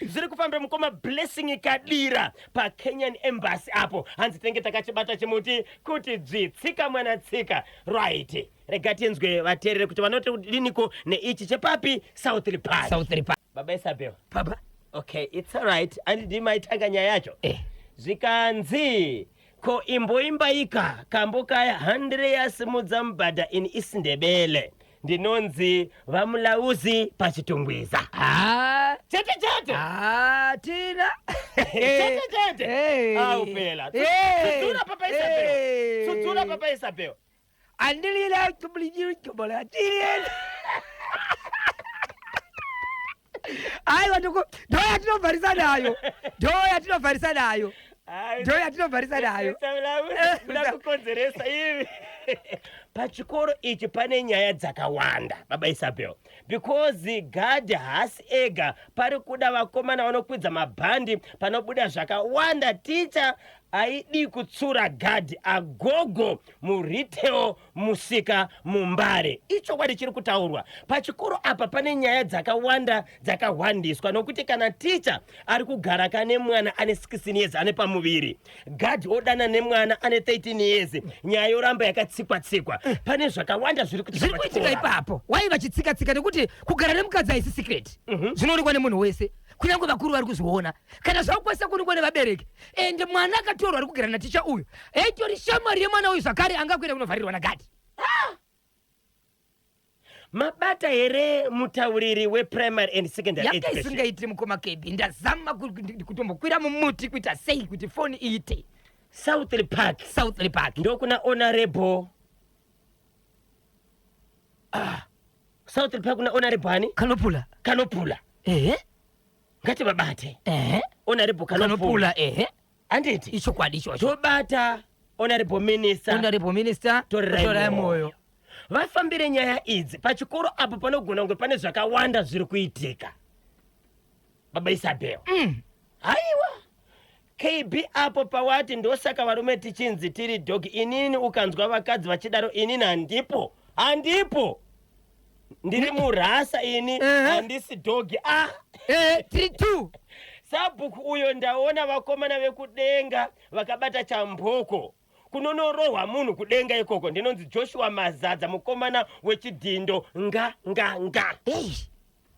Zviri kufamba mukoma Blessing Kadira paKenyan Embassy apo. Hanzi tinenge takachibata chimuti kuti dzvi, tsika mwana tsika. Right, rega tinzwe vateerere kuti vanoti diniko neichi chepapi South Park. South Park. Baba Isabel. Baba. Okay, it's alright, andidi maitanga nyaya yacho. Eh. Zvikanzi ko imboimbaika kambo kaya handire simudza mubhadha in isiNdebele. Ndinonzi VaMulauzi paChitungwiza. Ah, Chete chete. ah, tina. Chete chete. Hey. Au phela. Hey. Tsutsura papa Isabel. Hey. Tsutsura papa Isabel. Andilila kubulijikubola tirieni. Aiwa, ndoko ndo yatinovharisa nayo, ndo yatinovharisa nayo, ndo yatinovharisa nayo. Muda kukonzeresa ivi. Pachikoro ichi pane nyaya dzakawanda, Baba Isabel, because gadhi haasi ega. Pari kuda vakomana vanokwidza mabhandi, panobuda zvakawanda. Ticha aidi kutsura gadhi agogo muretail musika muMbare. Ichokwadi chiri kutaurwa pachikoro apa, pane nyaya dzakawanda dzakahwandiswa, nokuti kana ticha ari kugara kane mwana ane 16 years ane pamuviri, gadhi odana nemwana ane 13 years, nyaya yoramba yakatsikwa tsikwa. Pane zvakawanda zviri kuitika Zviri kuitika pachikoro apa. Ipapo wai vachitsika-tsika? Nekuti kugara nemukadzi haisi secret. Zvinoonekwa nemunhu wese, kunyange vakuru vari kuzviona, kana zvakukwanisa kuonekwa nevabereki. Ende mwana akatorwa ari kugara naticha uyu, eitori shamwari yemwana uyu zvakare, anga kuenda kunovharirwa nagadhi. Mabata here mutauriri weprimary and secondary Yanga education? isingaiti, mukoma Kebi. Ndazama kutombokwira mumuti, kuita sei kuti foni iite. Southlea Park. Southlea Park. Ndokuna honorable, Southlea Park kuna honorable ani? Kanopula. Kanopula. Ehe. Ngativabate. Ehe. Honorable Kanopula. Kanopula, ehe. Handiti? Ichokwadi ichocho. Tobata honorable minister. Honorable minister. Torerai Torerai Moyo. Moyo. Vafambire nyaya idzi. Pachikoro apo panogona kunge pane zvakawanda zviri kuitika, Baba Isabel. Haiwa, KB, apo pawati ndosaka varume tichinzi tiri dog, inini ukanzwa vakadzi vachidaro, inini handipo, handipo, ndiri murasa ini. Handisi dog, ah. Tiri two. Sabhuku uyo, ndaona vakomana vekudenga vakabata chamboko, kunonorohwa munhu kudenga ikoko. Ndinonzi Joshua Mazadza, mukomana wechidhindo, nga nga nga. Ei,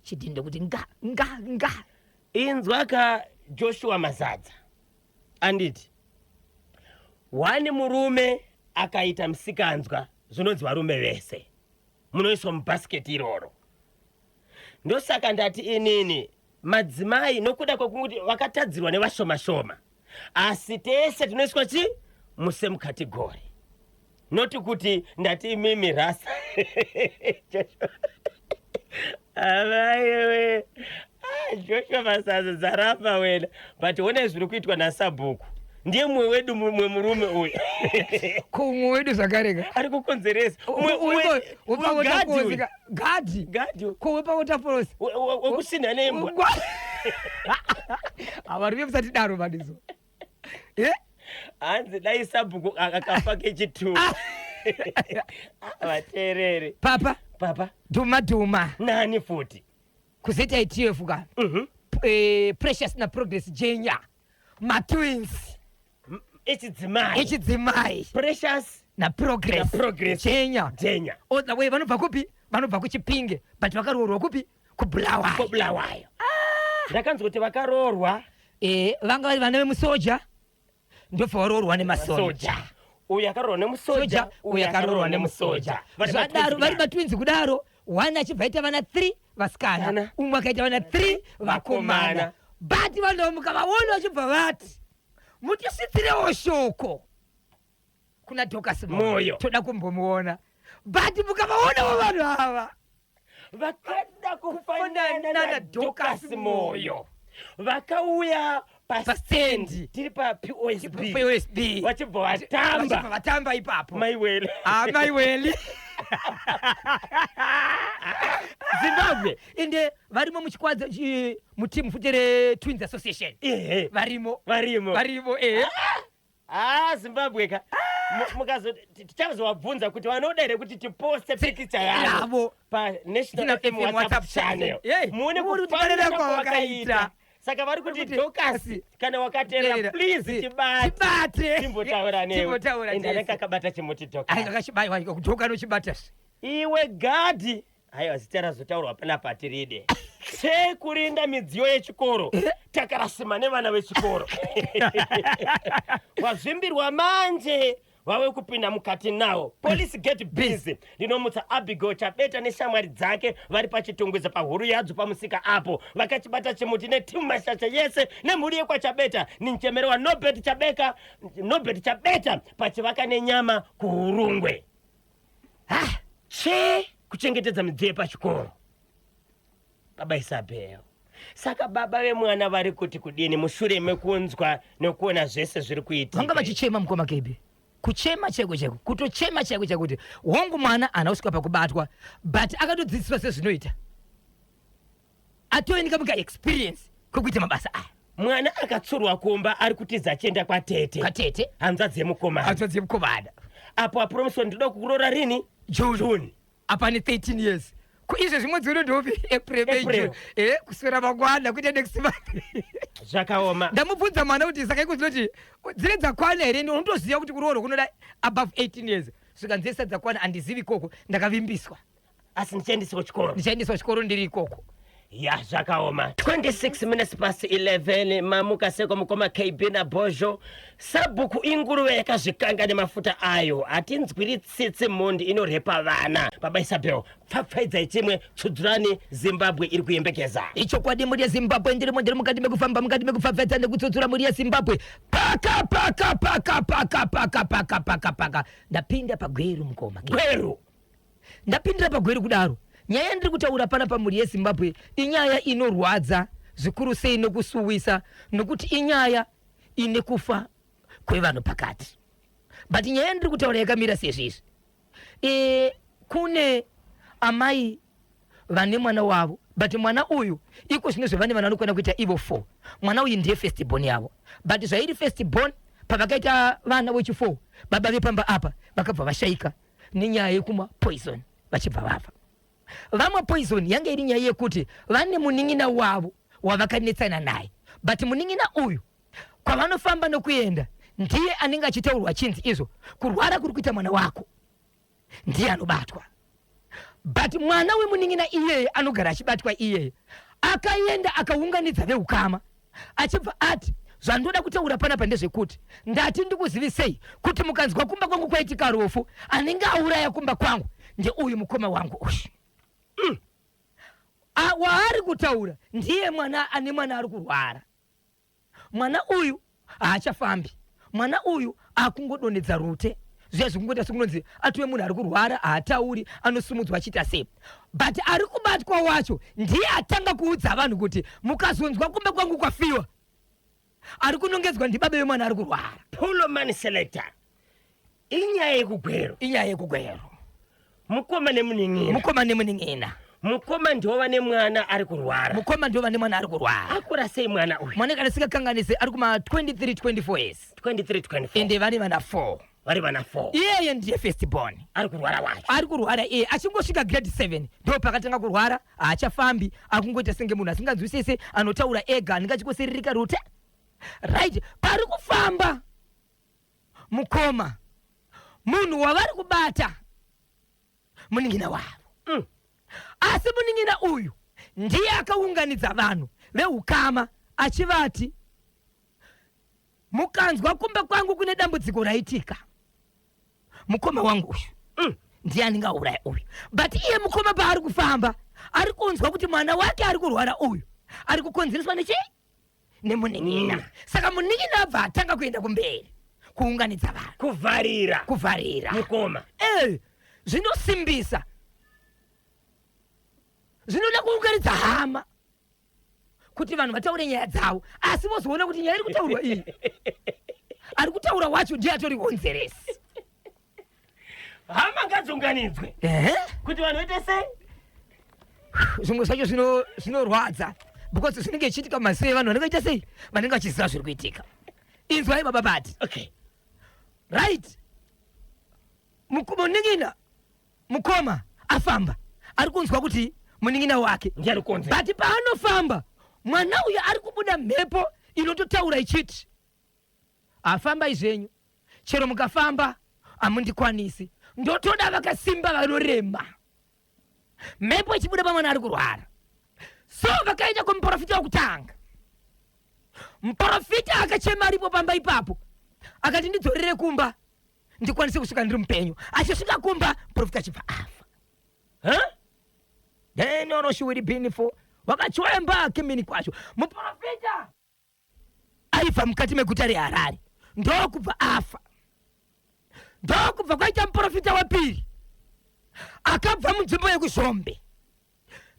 chidhindo kuti nga nga nga. Inzwa ka, Joshua Mazadza, anditi wani murume akaita musikanzwa, zvinonzi varume vese munoiswa mubhasiketi iroro. Ndosaka ndati inini madzimai, nokuda kwekuti vakatadzirwa nevashoma shoma, asi tese tinoiswa chi musame category. Noti kuti ndati imimi rasa avaiwe. Ah, Joshua Masaza, dzaramba wena, but onai zviri kuitwa nasabhuku. Ndiye mumwe wedu, mumwe murume uyu. Ko umwe wedu zvakareka. Ari kukonzeresa. Wepawaterfalls gadhi. Gadhi. Ko wepawaterfalls? Wekusinha nembwa. Avarume musatidaro manizo. Hanzi dai sabhuku akafa kechitu. Vateerere. Papa. Papa. Dhuma dhuma. Nani futi? KuZITF ka. Precious naProgress Jenya, matwins. Echidzimai. Echidzimai. Precious naProgress. NaProgress. Jenya. Jenya. All the way vanobva kupi? Vanobva kuChipinge, but vakaroorwa kupi? KuBulawayo. KoBulawayo. Ndakanzwa kuti vakaroorwa. Vanga vari vana vemusoja, ndobva varoorwa nemasoja. Soja. Uyu akaroorwa nemusoja. Soja, uyu akaroorwa nemusoja. Vari Zvadaro matwins. Vari matwins kudaro, one achibva aita vana 3 vasikana, Kana. umwe akaita vana 3 vakomana. Vakomana. But vanhu mukavaona vachibva vati mutisvitsirewo shoko kuna Dorcas Moyo. Toda kumbomuona. But mukavaonawo vanhu ava, Vakada kufanana Kufanana naDorcas naDorcas Moyo. Vakauya pastendi. pastendi tiri paPOSB. POSB. Vachibva Vachibva vatamba. vatamba ipapo. Maiwele. Amaiweli. Zimbabwe. Ende varimo muchikwadza mutimu futi reTwins Association. Ehe. Varimo. Varimo. Varimo, ehe. Ah, Zimbabwe ka. Tichazovabvunza kuti vanoda here kuti tiposte pikicha yavo yavo paNational National FM FM WhatsApp WhatsApp channel. channel. Hey, Muone muone kuti kufanana kufanana kwavakaita. kwavakaita. Saka vari kuti, Kuti- Dorcas, kana wakateerera, Teerera. please tibate. Tibate. Timbotaura newe. Timbotaura Ende tese. anenge akabata chimuti Dorcas. Ainge akachibayiwa, dhoka anochibata. Iwe gadhi, haiwa, zita razotaurwa panapa hatiride. Sekurinda midziyo yechikoro, takarasima nevana vechikoro wazvimbirwa, manje vave kupinda mukati nawo. Police get busy. Ndinomutsa Abigail Chabeta neshamwari dzake vari paChitungwiza, pahuru yadzo pamusika apo, vakachibata chimuti netimu mashasha yese nemhuri yekwaChabeta. Ninchemero waNobert Chabeka, Nobert Chabeta pachivaka nenyama kuHurungwe. Ha. Che kuchengetedza midziyo yepachikoro, Baba Isabel. Saka baba vemwana vari kuti kudini mushure mekunzwa nekuona zvese zviri kuitika? Vanga vachichema, mukoma Kebi. Kuchema chaiko chaiko, kutochema chaiko chaiko kuti hongu mwana haana kusvika pakubatwa, but akatodzidziswa sezvinoita, atove nekamuka experience kwekuita mabasa aya. Mwana akatsurwa kumba ari kutiza achienda kwatete. Kwatete. Hanzvadzi yemukomana. Hanzvadzi yemukomana. Apo apromiswa, ndinoda kukuroora rini? June. June. Apa ne 13 years. Ko izvezvi mwedzi uno ndopi? April, May, April. June. Kuswera mangwana kuita next month. Zvakaoma. Ndamubvunza mwana kuti saka iko dzinoti dzine dzakwana here? Unotoziva kuti kuroorwa kunoda above 18 years. Svika nzese dzakwana handizivi ikoko, ndakavimbiswa. Asi ndichaendeswa kuchikoro. Ndichaendeswa chikoro ndiri ikoko. Ya, zvakaoma. 26 minutes past 11. Mamuka seko mukoma KB naBhozho? Sabhuku inguruve yakazvikanga nemafuta ayo. Hatinzwiri tsitsi mhondi inorepa vana. Baba Isabel, pfapfaidzai chimwe, tsudzurani, Zimbabwe iri kuyembekeza. Ichokwadi, mhuri yeZimbabwe, ndirimo, ndiri mukati mekufamba, mukati mekupfapfaidza nekutsutsura mhuri yeZimbabwe. Paka paka paka paka paka paka paka paka, ndapinda paGweru, mukoma. Gweru. Ndapindira paGweru kudaro, nyaya yandiri kutaura pana pamhuri yeZimbabwe inyaya inorwadza zvikuru sei nokusuwisa, nokuti inyaya ine kufa kwevanhu pakati. But nyaya yandiri kutaura yakamira sezvizvi. Kune amai vane mwana wavo, but mwana uyu iko zvino zvevane vana vanokwana kuita ivo 4. Mwana uyu ndiye first born yavo, but zvairi first born, pavakaita vana vechi4, baba vepamba apa vakabva vashaika nenyaya yekumwa poison, vachibva vafa vamwa poison. Yange iri nyaya yekuti vane munin'ina wavo wavakanetsana naye, but munin'ina uyu kwavanofamba nokuenda ndiye anenge achitaurwa achinzi izvo kurwara kuri kuita mwana wako ndiye anobatwa. But mwana wemunin'ina iyeye anogara achibatwa. Iyeye akaenda akaunganidza veukama, achibva ati, "Zvandoda kutaura panapa ndezvekuti ndati ndikuzivisei kuti mukanzwa kumba kwangu kwaitika rufu, anenge auraya kumba kwangu ndeuyu mukoma wangu uyu." Waari kutaura ndiye mwana ane mwana ari kurwara. Mwana uyu haachafambi, mwana uyu akungodonhedza rute, zviya zvikungoita sekunonzi atuwe munhu ari kurwara, haatauri, anosumudzwa achiita sei. But ari kubatwa wacho ndiye atanga kuudza vanhu kuti mukazonzwa kumba kwangu kwafiwa, ari kunongedzwa ndibaba vemwana ari kurwara. Pulomani selector, inyaya yekuGweru. Inyaya yekuGweru. Mukoma nemunin'ina. Mukoma nemunin'ina. Mukoma ndova nemwana ari kurwara. Mukoma ndova nemwana ari kurwara. Akura sei mwana uyu? Mwana, kana singakanganise, ari kuma 23 24 years. 23 24. Ende vane vana 4. Vari vana 4. Iyeye ndiye first born. Ari kurwara wacho. Ari kurwara iye achingosvika grade 7 ndo pakatanga kurwara. Haachafambi, akungoita senge munhu asinganzwisisi, anotaura ega, anenge achingosiririka rute. Right, pari kufamba mukoma, munhu wavari kubata munin'ina wavo. Asi munin'ina uyu ndiye akaunganidza vanhu veukama achivati, "Mukanzwa kumba kwangu kune dambudziko raitika, mukoma wangu uyu ndiye anenge auraya uyu." But iye mukoma paari kufamba ari kunzwa kuti mwana wake ari kurwara uyu ari kukonzereswa nechii? Nemunin'ina. Saka munin'ina abva atanga kuenda kumberi kuunganidza vanhu. Kuvharira. Kuvharira. Mukoma. Zvinosimbisa, zvinoda kuunganidza hama kuti vanhu vataure nyaya dzavo, asi vozoona kuti nyaya iri kutaurwa iyi, ari kutaura wacho ndiye atori honzeresi. Hama ngadziunganidzwe kuti vanhu vaite sei? Zvimwe zvacho zvinorwadza because zvinenge zvichiitika mumaziso evanhu vanenge vaita sei, vanenge vachiziva zviri kuitika. Inzwai, baba Bati. Right, munin'ina, mukoma afamba ari kunzwa kuti munin'ina wake ndiye ari kukonzera. But paanofamba, mwana uyu ari kubuda mhepo inototaura ichiti, "Afambai zvenyu, chero mukafamba hamundikwanisi, ndotoda vakasimba vanorema." Mhepo ichibuda pamwana ari kurwara. So vakaenda kumuprofita wokutanga. Muprofita akachema aripo pamba ipapo, akati, "Ndidzorere kumba ndikwanise kusvika ndiri mupenyu." Achisvika kumba, muprofita achibva afa. Huh? Denoroshiwiri binifo wakachwemba kimini kwacho. Muprofita aibva mukati meguta reHarare, ndokubva afa. Ndokubva kwaita muprofita wepiri akabva munzvimbo yekuZhombe,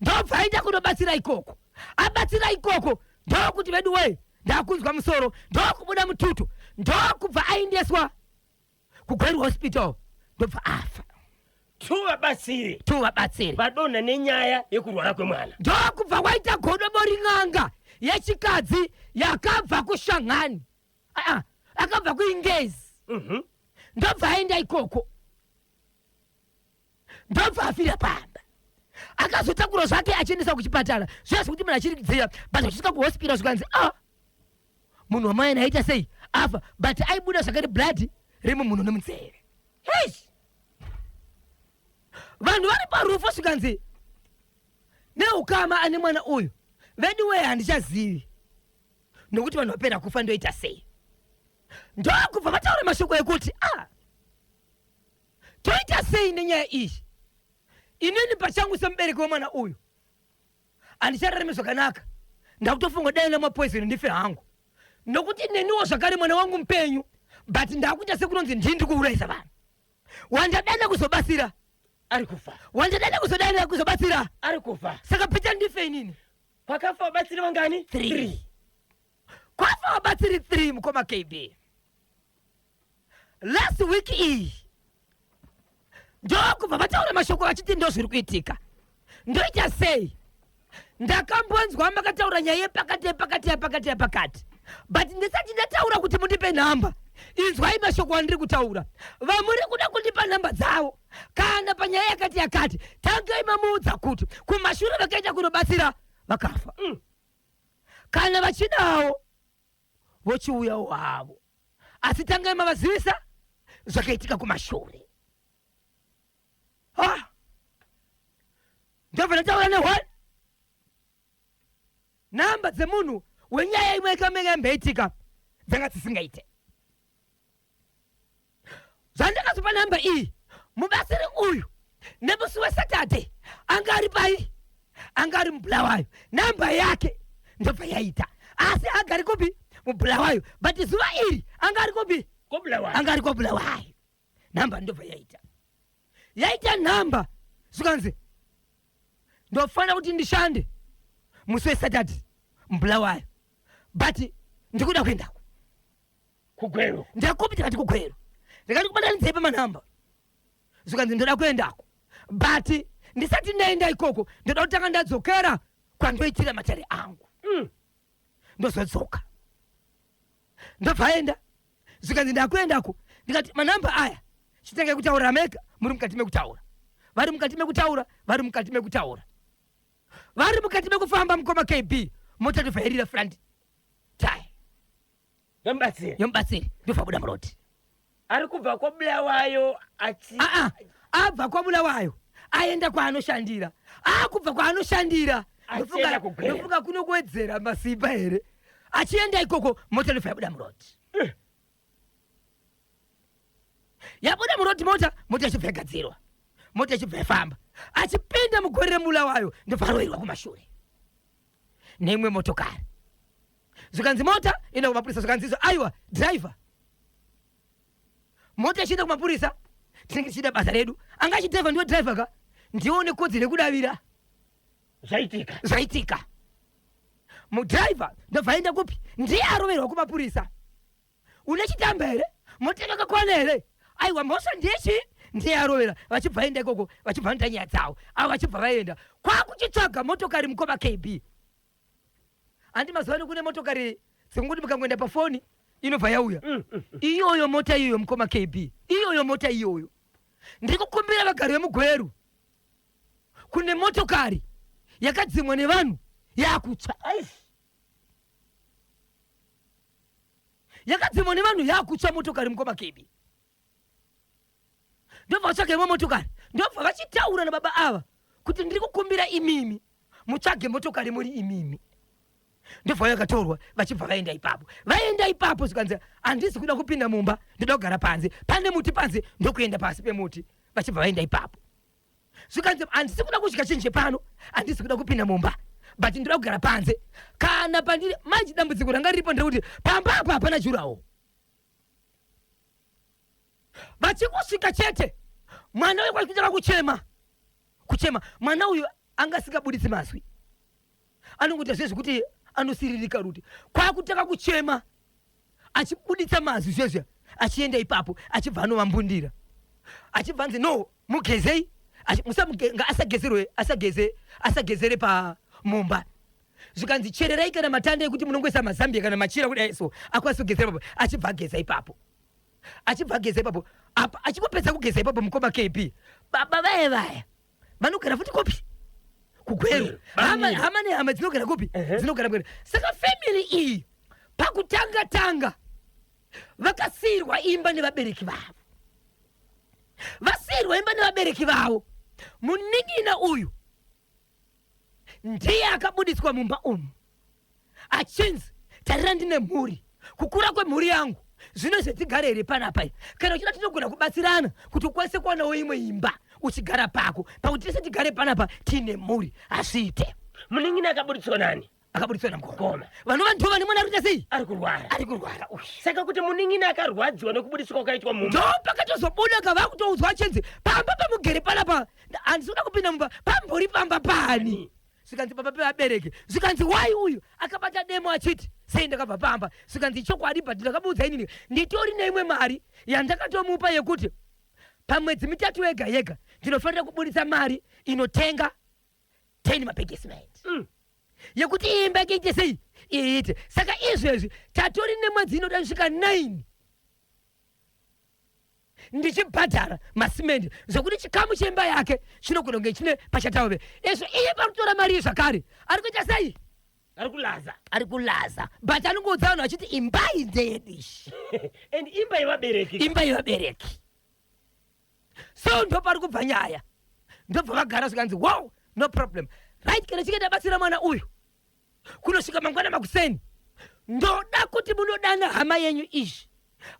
ndobva aenda kunobatsira ikoko. Abatsira ikoko, ndokuti, "Vedu wei, ndakunzwa musoro," ndokubuda mututu, ndokubva aendeswa. Kugweru Hospital, ndobva afa. Two vabatsiri. Two vabatsiri vadonha nenyaya yekurwara kwemwana. Ndokubva kwaita godobori n'anga yechikadzi yakabva kuShangani, aa, akabva kuIngezi. Ndobva aenda ikoko, ndobva afira pamba. Akazotakura zvake achiendesa kuchipatara, zviya zvekuti munhu achiridziya, but achisvika kuhospital zvikanzi, "A, munhu wamaina aita sei? Afa." But aibuda zvakare blood remumunhu nemunzeve. Heish! Vanhu vari parufu, zvikanzi neukama ane mwana uyu, "Vedu wee, handichazivi nokuti vanhu vapera kufa, ndoita sei?" Ndokubva vataura mashoko ekuti, "A, toita sei nenyaya iyi? Inini pachangu semubereki wemwana uyu handichararami zvakanaka. Ndakutofunga dai namapoison ndife hangu, nokuti neniwo zvakare mwana wangu mupenyu, but ndakuita sekunonzi ndini ndiri kuurayisa vanhu. Wandadana kuzobatsira ari kufa, wandadana kuzodana kuzobatsira ari kufa. Saka better ndife inini." Kwakafa vabatsiri vangani? Three. Kwafa vabatsiri 3, mukoma KB. Last week iyi ndokubva vataura mashoko vachiti, "Ndo zviri kuitika, ndoita sei? Ndakambonzwa makataura nyaya yepakati, yepakati, yapakati, yapakati, but ndisati ndataura kuti mundipe nhamba, inzwai mashoko andiri kutaura. Vamuri kuda kundipa nhamba dzavo kana panyaya yakati yakati, tangai mamuudza kuti kumashure vakaita kunobatsira vakafa. Kana vachidawo vochiuyawo havo, asi tangai mavazivisa zvakaitika kumashure." Ha, ndobva ndataura nehone nhamba dzemunhu wenyaya imwe ikamenge yambeitika dzanga dzisingaite. Zvandakazopa nhamba iyi, mubatsiri uyu nemusi weSaturday anga ari pai? Anga ari muBulawayo. Nhamba yake ndobva yaita, asi agari kupi? MuBulawayo. But zuva iri anga ari kupi? KoBulawayo. Anga ari kwaBulawayo. Nhamba ndobva yaita, yaita nhamba. Zvikanzi, "Ndofanira kuti ndishande musi weSaturday muBulawayo, but ndikuda kuendako kuGweru." "Ndekupi?" Tikati, "KuGweru." Ndikati, "Kubatanidzei pamanhamba." Zvikanzi, "Ndoda kuendako, but ndisati ndaenda ikoko ndoda kutanga ndadzokera kwandoitira matare angu, ndozodzoka." Ndobva aenda. Zvikanzi, "Ndakuendako." Ndikati, "Manhamba aya, chitangai kutaura mega." Muri mukati mekutaura, vari mukati mekutaura, vari mukati mekutaura, vari mukati mekufamba, mukoma KB, mota ndobva yarira front tyre. Yomubatsiri. Yomubatsiri ndobva buda muroad. Ari kubva kwaBulawayo achi Aa, abva kwaBulawayo aenda kwaanoshandira, akubva kwaanoshandira Achienda kuGweru. Ndofunga kuno kuwedzera masimba here, achienda ikoko mota ndobva yabuda muroad. Yabuda muroad mota, mota ichibva yagadzirwa, mota ichibva yafamba. Achipinda mugore reMulawayo ndobva aroverwa kumashure neimwe motokari. Zvikanzi mota enda kumapurisa. Zvikanzi izvo, "Aiwa, driver, mota ichienda kumapurisa, tinenge tichiita basa redu." Anga achidhiraivha, ndiwe driver ka, ndiwe une kodzero yekudavira zvaitika. Zvaitika. Mudhiraivha ndobva aenda kupi? Ndiye aroverwa kumapurisa. "Une chitamba here? Mota yakakwana here?" Aiwa, mhosva ndiyechi, ndiye arovera. Vachibva vaenda ikoko, vachibva vanoita nyaya dzavo avo, vachibva vaenda kwakuchitsvaga motokari. Mukoma KB, handi mazuva ano kune motokari dzekungoti mukangoenda pafoni inobva yauya? Iyoyo mota iyoyo, mukoma KB, iyoyo mota iyoyo, ndiri kukumbira vagari vemuGweru, kune motokari yakadzimwa nevanhu yakutsva. Aish. Yakadzimwa nevanhu yakutsva motokari, mukoma KB. Ndobva vatsvaga imwe motokari, ndobva vachitaura nababa ava kuti, "Ndiri kukumbira imimi mutsvage motokari muri imimi." Ndobva yakatorwa, vachibva vaenda ipapo. Vaenda ipapo, zvikanzi, "Handisi kuda kupinda mumba, ndoda kugara panze, pane muti panze." Ndokuenda pasi pemuti, vachibva vaenda ipapo. Zvikanzi, "Handisi kuda kudya chinhu chepano, handisi kuda kupinda mumba, but ndoda kugara panze kana pandiri." Manje dambudziko ranga riripo nderekuti pamba apa hapana durawall. Vachingosvika chete, mwana uyu kwachitanga kuchema, kuchema. Mwana uyu anga asingabuditsi mazwi, anongoita zvezvi kuti anosiririka ruti, kwakutanga kuchema achibuditsa mazwi zvezvi. Achienda ipapo, achibva anovambundira, achibva anzi, "No, mugezei." Asamuge- asagezerwe, asageze, asagezere pamumba. Zvikanzi, "Chererai kana matanda ekuti munongoisa mazambia kana machira kudai, so akwanise kugezera ipapo." Achibva ageza ipapo, achibva ageza ipapo. Apa achingopedza kugeza ipapo, mukoma KB, baba vaya vaya vanogara futi kupi? KuGweru. Hama, Bamnini. hama nehama dzinogara kupi? Ehe. Dzinogara Gweru. Saka family iyi pakutanga tanga vakasiyirwa imba nevabereki vavo. Vasiyirwa imba nevabereki vavo, munin'ina uyu ndiye akabudiswa mumba umu achinzi, "Tarira, ndine mhuri, kukura kwemhuri yangu zvino zvetigare here panapa? Kana uchida tinogona kubatsirana kuti ukwanise kuwanawo imwe imba uchigara pako, pakuti tese tigare panapa tiine mhuri hazviite." Munin'ina akabudiswa nani? Akabudiswa namukoma. Mukoma. Vanova ndo vane mwana ari kuita sei? Ari kurwara. Ari kurwara uyu. Saka kuti munin'ina akarwadziwa nekubudiswa kwakaitwa mumba. Ndo pakatozobuda kava kutoudzwa achinzi, "Pamba pamugere panapa, handisi kuda kupinda mumba, pambori pamba pani?" Zvikanzi, "Pamba pevabereki." Zvikanzi, "Wai?" Uyu akabata demo achiti, "Sei ndakabva pamba?" Zvikanzi, "Chokwadi, but ndakamuudza inini nditori neimwe mari yandakatomupa yekuti pamwedzi 3 yega yega ndinofanira kubudisa mari inotenga 10 mabhegi ecement yekuti imba yake ite sei, iite. Saka izvezvi tatori nemwedzi inoda kusvika 9 ndichibhadhara masimendi, zvokuti chikamu chemba yake chinogona kunge chine pachatauve izvo. Iye pakutora mari iyi zvakare ari kuita sei? Ari kulaza. Ari kulaza, but anongoudza vanhu achiti imbai ndeyedishi. And imba yevabereki. Imba yevabereki. So ndo pari kubva nyaya. Ndobva vagara, zvikanzi, "Wow, no problem, right, kana chinge ndabatsira mwana uyu kunosvika mangwana makuseni, ndoda kuti munodana hama yenyu izvi,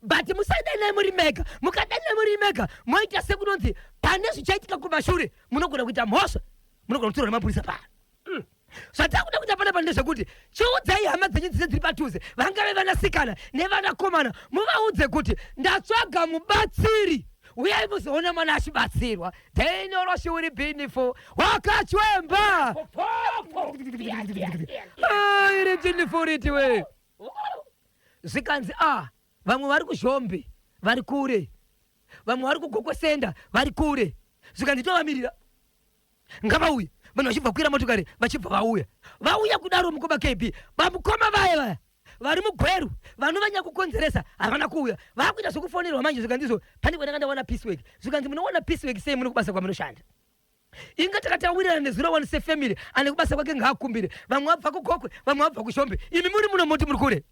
but musadanai muri mega. Mukadanai muri mega moita sekunonzi pane zvichaitika kumashure, munogona kuita mhosva, munogona kutorwa nemapurisa pano. Zvatakuda kuita panapa ndezvekuti chiudzai hama dzenyu dzise dziri padhuze, vangave vanasikana nevanakomana, muvaudze kuti ndatsvaga mubatsiri, uyai muzoona mwana achibatsirwa." Dainoroshiuri bhinifo wakachwemba iri bhinifuriti we. Zvikanzi, a vamwe vari kuZhombe vari kure, vamwe vari kuGokwesenda vari kure. Zvikanzi, "Tovamirira, ngavauye." Vanhu vachibva kwira motokari, vachibva vauya. Vauya kudaro, mukoma KB, vamukoma vaya vaya vari muGweru vanovanya kukonzeresa havana kuuya. Vakuita zvekufonerwa manje. Zvikanzi, "Pane kwandanga ndawana piecework." Zvikanzi, "Munowana piecework sei muri kubasa kwamunoshanda? Inga takatawirirana nezuro wani sefamily, ane kubasa kwake ngaakumbire. Vamwe vabva kuGokwe, vamwe vabva kuShombe, imi muri muno moti muri kure."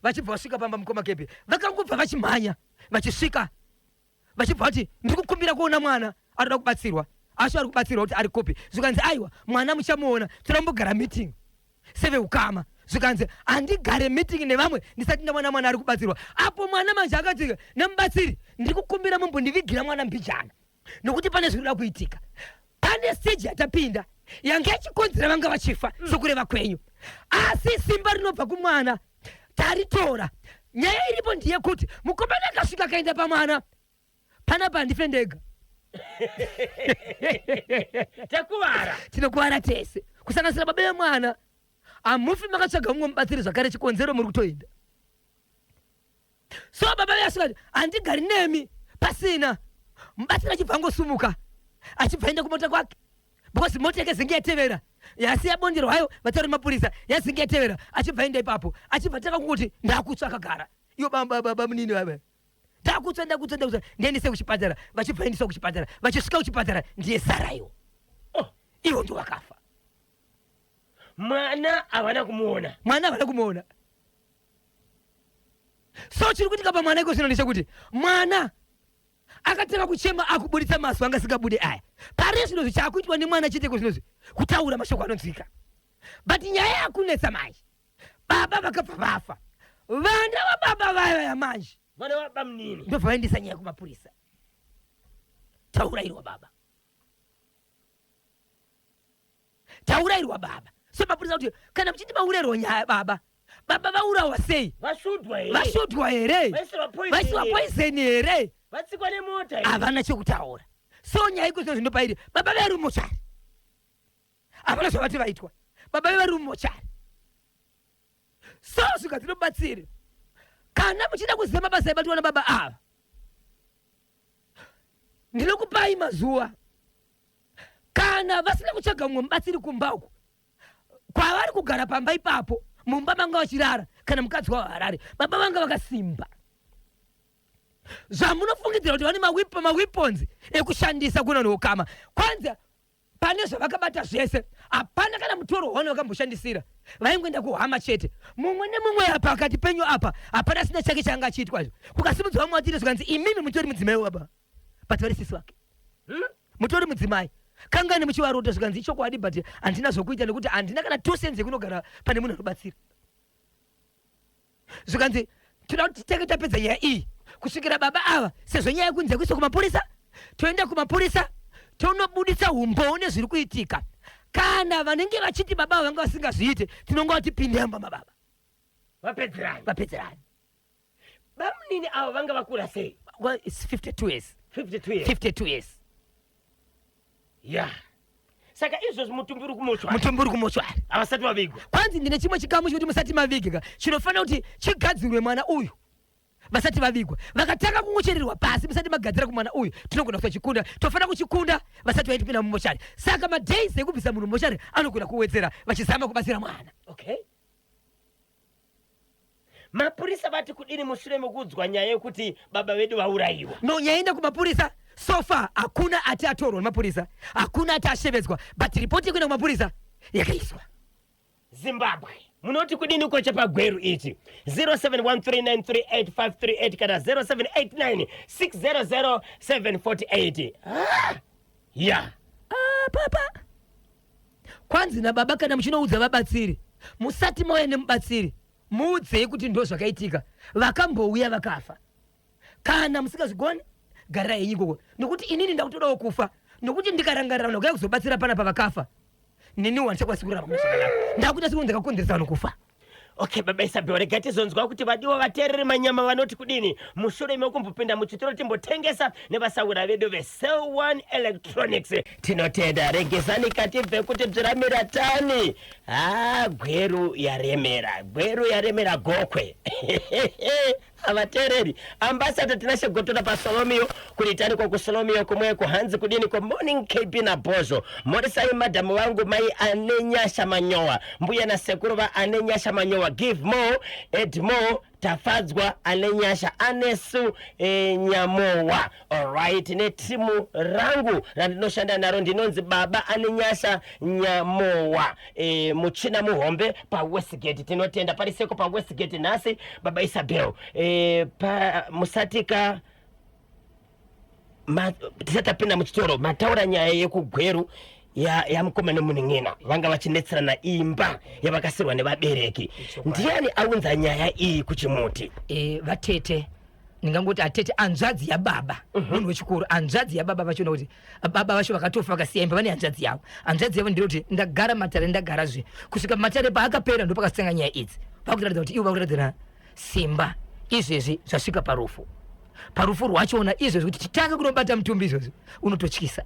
Vachibva vasvika pamba, mukoma KB, vakangobva vachimhanya vachisvika, vachibva vati, "Ndiri kukumbira kuona mwana arikuda kubatsirwa, asho ari kubatsirwa, kuti ari kupi?" Zvikanzi, "Aiwa, mwana muchamuona, toda kumbogara meeting seveukama." Zvikanzi, "Handigare meeting nevamwe ndisati ndaona mwana ari kubatsirwa." Apo mwana manje akati nemubatsiri, "Ndiri kukumbira mumbondivigira mwana mbijana, nokuti pane zviri kuda kuitika. Pane stage yatapinda yanga ichikonzera vanga vachifa sokureva kwenyu, asi simba rinobva kumwana taritora. Nyaya iripo ndeyekuti mukomana akasvika akaenda pamwana panapa, handife ndega." Takuvara. Tinokuvara tese, kusanganisira baba vemwana. Hamufi makatsvaga mumwe mubatsiri zvakare, chikonzero muri kutoenda. So baba veasvikati, "Handigari nemi pasina mubatsiri." Achibva angosumuka, achibva enda kumota kwake, because mota yake zinge yatevera, yasi yabonderwayo vatauri mapurisa, yazinge yatevera. Achibva enda ipapo, achibva tanga kungoti, "Ndakutsva." Akagara iyo baba munini vava, "Ndakutsva, ndakutsva, ndakutsva, ndiendese kuchipatara." Vachibva endeswa kuchipatara. Vachisvika kuchipatara, ndiye saraiwo. Oh. Ivo ndo vakafa. Mwana havana kumuona. Mwana havana kumuona. So chiri kuitika pamwana iko zvino ndechekuti mwana akatanga kuchema, akubuditsa mazwi anga asingabude aya. Pari zvino zvichaakuitwa nemwana chete iko zvinozvi kutaura mashoko anonzwika. But nyaya yakunetsa manje, baba vakabva vafa, vana vababa vaya vaya manje Vana vabamunini ndobva vaendesa nyaya kumapurisa, taurayirwa baba, taurayirwa baba. So mapurisa kuti, "Kana muchiti maurayirwa nyaya baba, baba vaurawa sei?" Vashudwa here? Vashudwa here? Vaisirwa poison Vaisirwa here? poison here? Vatsikwa nemota here? Havana chekutaura. So nyaya iko zvino zvinopairi, baba vari mumochari, havana zvavati vaitwa, baba vari mumochari. So svika dzinobatsiri. Kana muchida kuziva mabasa aibatwa nababa ava, ndinokupai mazuva. Kana vasina kutsvaga mumwe mubatsiri kumba uku kwavari kugara pamba ipapo, mumba manga vachirara kana mukadzi wavo harare, baba vanga vakasimba zvamunofungidzira kuti vane maweapons ekushandisa kuna noukama. Kwanzi pane zvavakabata zvese hapana kana mutoro wavanhu vakamboshandisira, vaingoenda kuhama chete. Mumwe nemumwe apa pakati penyu apa hapana asina chake chaanga achiitwa. Izvo kukasimudzwa vamwe vachiti, zvikanzi imimi mutori mudzimai wababa, but vari sisi vake. Mutori mudzimai kangani muchivarota? Zvikanzi ichokwadi, but handina zvokuita nekuti handina kana 2 cents yekunogara pane munhu anobatsira. Zvikanzi toda kuti titenge tapedza nyaya iyi kusvikira baba ava, sezvo nyaya yekunze kuiswa kumapurisa, toenda kumapurisa tonobudisa umbowo nezviri kuitika. Kana vanenge vachiti baba ava vanga vasingazviite, tinonga vatipinde amba mababa. Vapedzerani. Vapedzerani. Bamunini avo vanga vakura sei? Well, it's 52 years. 52 years. 52 years. Ya, saka izvozvi mutumbi uri kumochwari? Mutumbi uri kumochwari. Havasati vavigwa. Kwanzi ndine chimwe chikamu chekuti musati mavigika chinofanira kuti chigadzirwe mwana uyu vasati vavigwa. Vakatanga kungochererwa pasi musati magadzira kumwana uyu, tinogona kusachikunda. Tofanira kuchikunda vasati vaitipinda mumochari. Saka madays ekubvisa munhu mumochari anogona kuwedzera vachizama kubatsira mwana. Okay, mapurisa vati kudini mushure mekuudzwa nyaya yekuti baba vedu vaurayiwa? No, nyaya enda kumapurisa. So far hakuna ati atorwa nemapurisa, hakuna ati ashevedzwa, but ripoti yekuenda kumapurisa yakaiswa. Zimbabwe, munoti kudini kocha pagweru ichi? 0713938538 kana 0789 600 748. Ah, ya. Ah, papa, kwanzi nababa kana muchinoudza vabatsiri, musati mauya nemubatsiri, muudzei kuti ndo zvakaitika, vakambouya vakafa. Kana musingazvigoni, garirai henyu ikoko, nokuti inini ndakutodawo kufa, nokuti ndikarangarira vanhu vakauya kuzobatsira panapa vakafa, neniwo handichakwanisi kurarama mune zvakanaka. Ndakuita sekuti ndakakonzeresa vanhu kufa. Okay, baba Isabel, rega tizonzwa kuti vadiwa vateereri manyama vanoti kudini mushure mekumbopinda muchitoro timbotengesa nevasawira vedu veCell One Electronics. Tinotenda. Regezani katibve kuti bziramira tani. Ha, Gweru yaremera, Gweru yaremera, Gokwe havateereri. Ambassador Tinashe Gotora paSolomio, kuritani kokuSolomio kumweko. Hanzi kudini ko? Morning KB naBhozho, morisai madhamu vangu mai Ane Nyasha Manyowa, mbuya nasekuru vaAne Nyasha Manyowa, Give More, Edmore, Tafadzwa Ane Nyasha, Anesu Nyamowa. Alright, netimu rangu randinoshanda naro, ndinonzi baba Ane Nyasha Nyamowa, muchina muhombe paWestgate. Tinotenda pariseko paWestgate nhasi. Baba Isabel, pa musatika tisati tapinda muchitoro, mataura nyaya yekuGweru yamukoma nemunin'ina vanga vachinetserana imba yavakasirwa nevabereki. Ndiani aunza nyaya iyi kuchimuti? Vatete, ndingangoti atete, hanzvadzi yababa, munhu wechikuru, hanzvadzi yababa vachiona kuti baba vacho vakatofa vakasiya imba, vane hanzvadzi yavo. Hanzvadzi yavo ndinoti ndagara matare, ndagara zve kusvika matare paakapera, ndo pakasanga nyaya idzi. Vakuratidza kuti ivo vakuratidzana simba. Izvezvi zvasvika parufu, parufu rwachona izvezvi kuti titange kunobata mutumbi izvozvi unototyisa,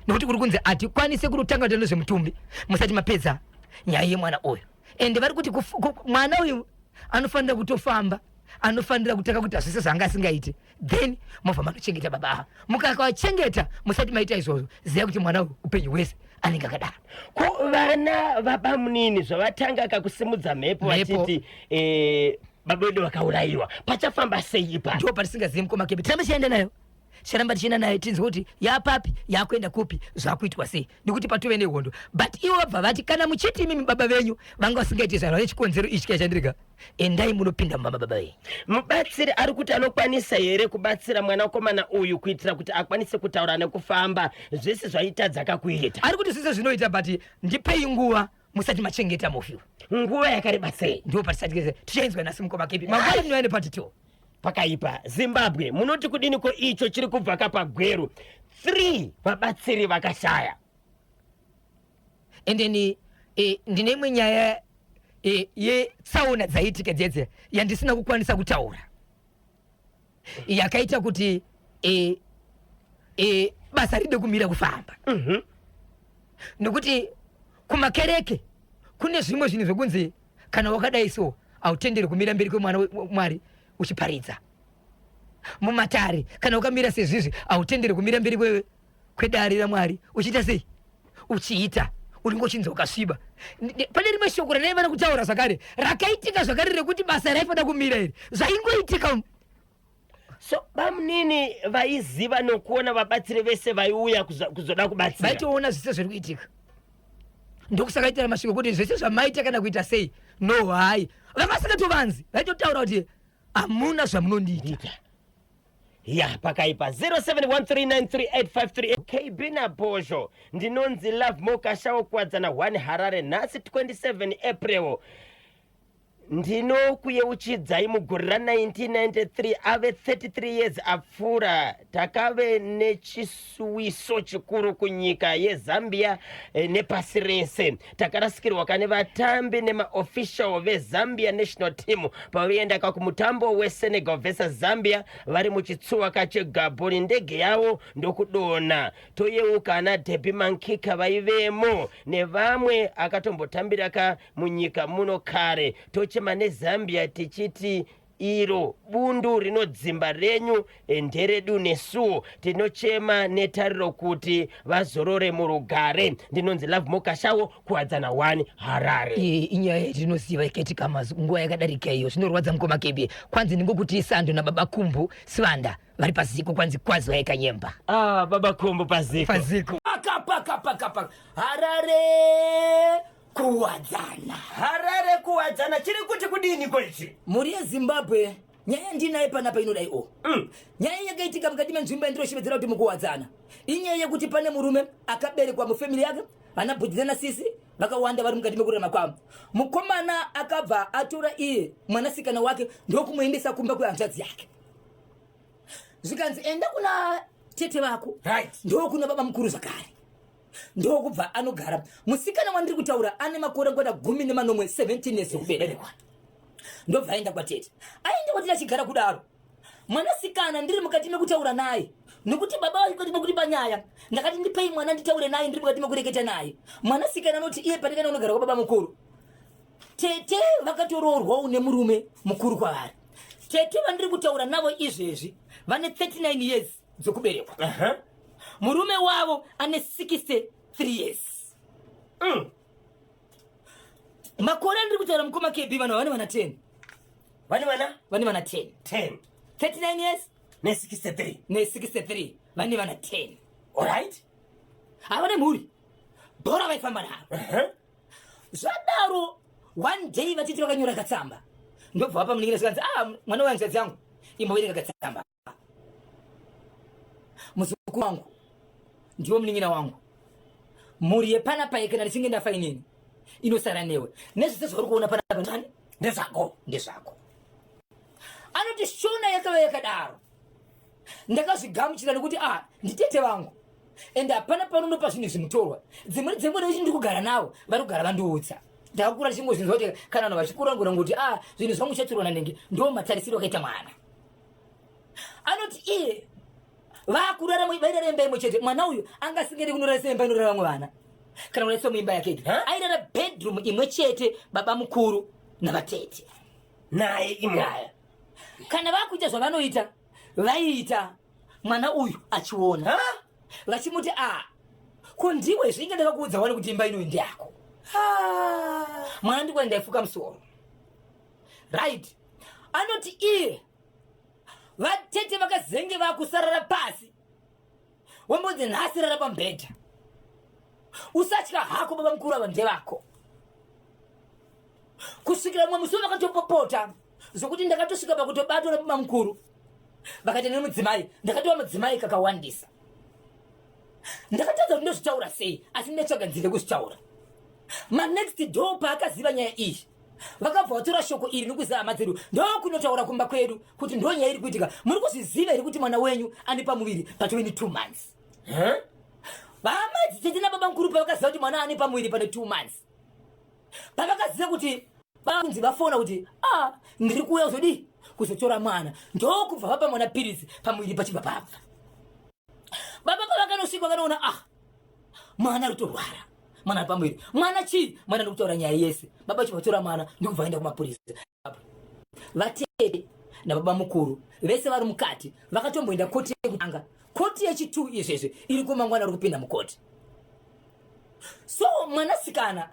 nekuti kuri kunzi hatikwanise kunotanga kuita nezvemutumbi musati mapedza nyaya yemwana uyu. Ende vari kuti mwana uyu anofanira kutofamba, anofanira kutanga kuita zvese zvaanga asingaiti, then mobva manochengeta baba ava. Mukakavachengeta musati maita izvozvo, ziva kuti mwana uyu upenyu hwese anenge akadaro. Ko vana vabamunini zvavatanga kakusimudza mhepo Mhepo. vachiti baba vedu vakaurayiwa, pachafamba sei ipapo? Ndo patisingazivi, mukoma Kebe. Tirambe tichienda nayo, ticharamba tichienda nayo, tinzwe kuti yapapi, yakuenda kupi, zvakuitwa sei, nekuti patove nehondo. But ivo vabva vati kana muchiti imimi baba venyu vanga vasingaiti zvanhu, vane chikonzero ichi kachandirika, endai munopinda mumba mababa venyu. Mubatsiri ari kuti anokwanisa here kubatsira mwanakomana uyu kuitira kuti akwanise kutaura nekufamba zvese zvaitadza kakuita? Ari kuti zvese zvinoita, but ndipei nguva musati machengeta mufi. Nguva yakareba sei? Ndo patisati tichainzwa nhasi, mukoma Kepi. Mangwana tinouya nepart 2. Pakaipa. Zimbabwe, munoti kudini ko icho chiri kubva kapagweru? 3 vabatsiri vakashaya. And then ndine imwe nyaya yetsaona dzaitika dzedze yandisina kukwanisa kutaura, yakaita kuti basa ride kumira kufamba, nokuti kumakereke kune zvimwe zvinhu zvekunzi kana wakadai so hautenderi kumira mberi kwemwana Mwari. uchiparidza mumatare. Kana ukamira sezvizvi, hautenderi kumira mberi kwedare raMwari uchiita sei? Uchiita unenge uchinzi wakasviba. Pane rimwe shoko randaiva nekutaura zvakare rakaitika zvakare rekuti basa raifanira kumira iri, zvaingoitika. So bamunini vaiziva nokuona vabatsiri vese vaiuya kuzoda kubatsira. Vaitoona zvese zviri kuitika, ndokusaka itira mashoko kuti zvese zvamaita kana kuita sei, no, hai, vavasingatovanzi, vaitotaura kuti hamuna zvamunondiita. Ya, pakaipa. 0713938538 KB naBhozho. Ndinonzi Love Mokashawo, Kuwadzana 1, Harare. Nhasi 27 April ndinokuyeuchidzai, mugore ra1993, ave 33 years apfuura, takave nechisuwiso chikuru kunyika yeZambia nepasi rese. Takarasikirwa kane vatambi nemaofficial veZambia national team pavaienda kumutambo weSenegal versus Zambia vari muchitsuwa kacheGabon, ndege yavo ndokudonha. Toyeuka ana Debi Mankika vaivemo nevamwe akatombotambira ka munyika muno kare. Tochema neZambia tichiti iro bundu rinodzimba renyu nderedu nesuwo. Tinochema netariro kuti vazorore murugare. Ndinonzi Love Mokashawo, Kuwadzana 1, Harare. Iyi inyaya yatinoziva yakaitika nguva yakadarika iyo. Zvinorwadza, mukoma Kebi. Kwanzi ndingokuti sando nababa Kumbu Sivanda vari paziko. Kwanzi kwaziva yekanyemba. Ah, baba Kumbu paziko. Paziko. Paka paka paka paka. Harare, Kuwadzana. Harare, Kuwadzana, chiri kuti kudini koichi? Mhuri yeZimbabwe, nyaya ndinaye panapa inodai o Nyaya yakaitika mukati menzvimbo yandinoshevedzera kuti muKuwadzana inyaya yekuti pane murume akaberekwa mufamily yake, vana bhudhi nanasisi vakawanda vari mukati mekurarama kwavo. Mukomana akabva atora iye mwanasikana wake ndokumuendesa kumba kwehanzvadzi yake, zvikanzi enda kuna tete vako, ndokuna baba mukuru zvakare. Ndokubva anogara. Musikana wandiri kutaura ane makore ngoda 17, 17 years okuberekwa. Ndobva aenda kwatete. Aenda kwatete, achigara kudaro mwanasikana, ndiri mukati mekutaura naye, nokuti baba vari mukati mekuti panyaya. Ndakati ndipei mwana nditaure naye. Ndiri mukati mekureketa naye, mwanasikana anoti iye pandikaenda kunogara kwababa mukuru, tete vakatoroorwawo nemurume mukuru kwavari. Tete vandiri kutaura navo izvezvi vane 39 years dzokuberekwa. Murume wavo ane 63 years. Makore andiri kutaura, mukoma KB, vanhu vane vana 10. Vane vana? Vane vana 10. 10. 39 years ne63. Ne63, vane vana 10. Alright. Havane mhuri, bhora vaifamba naro. Zvadaro, one day vachiti vakanyora katsamba, ndobva vapa munin'ina, zvikanzi, "Ah, mwana wehanzvadzi yangu, imboverenga katsamba. Muzukuru wangu, ndiwo munin'ina wangu. Mhuri yepanapa kana ndichinge ndafa inini inosara newe, nezvese zvauri kuona panapa ndani?" Ndezvako. Ndezvako. Anoti shona yakava yakadaro, ndakazvigamuchira nekuti a nditete vangu, ende hapana panonopa zvinhu zvimutorwa. Dzimweni dzenguva nekuti ndiri kugara navo, vari kugara vandiudza. Ndakakura ndichingozvinzwa kuti kana vanhu vachikura ngona ngoti a zvinhu zvangu chatorwa nanenge. Ndo matarisiro akaita mwana. Anoti iye vakurara, vairara imba imwe chete. Mwana uyu anga asingadi kunorarisa imba inorara vamwe vana kana kurarisa muimba yake ega. Huh? Airara bedroom imwe chete, baba mukuru navatete. Naye imwaya. Kana vakuita zvavanoita, vaiita mwana uyu achiona, vachimuti, "A, ko ndiwe zvinge ndakakuudza wani kuti imba inoyi ndeyako." Mwana ndikuwa ndaifuka musoro, right? Anoti iye vatete vakazenge vakusarara pasi, wambonzi, "Nhasi rara pamubhedha, usatya hako, baba mukuru ava ndevako." Kusvikira mumwe musi vakatopopota zvokuti ndakatosvika pakutobatwa nababa mukuru, vakati nemudzimai. Ndakatova mudzimai kakawandisa, ndakatadza kuti ndozvitaura sei, asi ndatsvaga nzira yekuzvitaura. Manext door paakaziva nyaya iyi, vakabva vatora shoko iri nekuziva hama dzedu, ndokunotaura kumba kwedu kuti ndo nyaya iri kuitika. Muri kuzviziva here kuti mwana wenyu ane pamuviri patove ne2 months? Huh? Vamadzitete nababa mukuru pavakaziva kuti mwana ane pamuviri pane 2 months, pavakaziva kuti vanzi vafona kuti, "A, ndiri kuuya kuzodii, kuzotora mwana," ndokubva vapa mwana piritsi, pamuviri pachibva pabva. Baba pavakanosvika vakanoona, ah, mwana ari kutorwara, mwana ari pamuviri. Mwana chii? Mwana ndikutaura nyaya yese. Baba chibva vatora mwana ndokubva vaenda kumapurisa. Vatete. nababa mukuru vese vari mukati vakatomboenda koti yekutanga koti yechitu izvezvi iri kumangwana uri kupinda mukoti so mwanasikana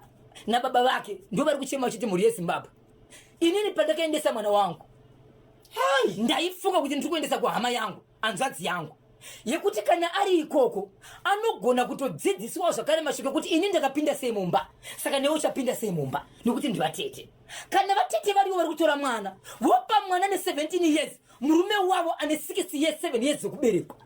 nababa vake ndo vari kuchema vachiti mhuri yezimbabwe inini pandakaendesa mwana wangu ndaifunga kuti ndiri kuendesa kuhama yangu hanzvadzi yangu yekuti kana ari ikoko anogona kutodzidziswawo zvakare mashoko ekuti ini ndakapinda sei mumba saka newe uchapinda sei mumba nekuti ndivatete kana vatete varivo vari kutora mwana vopa mwana ne17 years murume wavo ane 6 years 7 years dzekuberekwa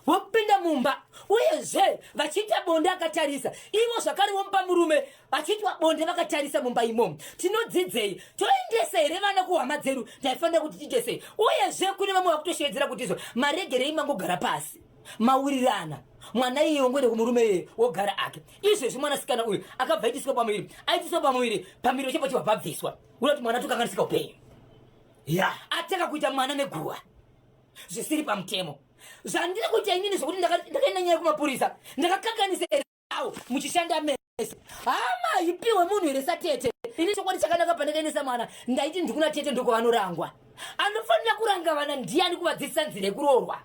vopinda mumba uyezve vachiita bonde akatarisa ivo zvakare vomupa murume vachiitwa bonde vakatarisa mumba imomo tinodzidzei toendesa here vana kuhama dzedu taifanira kuti tiite sei uyezve kune vamwe vakutoshevedzera kuti izvo maregerei mangogara pasi mawirirana mwana iye wongoenda kumurume iye wogara ake izvezvi mwanasikana uyu akabva aitiswa pamuviri aitiswa pamuviri pamuviri vachibva chibva pabviswa uda kuti mwana tokanganisika upenyu ya atanga kuita mwana neguva zvisiri pamutemo zvandiri kuita inini zvokuti ndakaenda nyaya kumapurisa ndakakanganisa awo muchishanda mese hama ipiwe munhu here satete ini chokwadi chakanaka pandakaendesa mwana ndaiti ndikuna tete ndokovanorangwa anofanira kuranga vana ndiyani kuvadzidzisa nzira yekuroorwa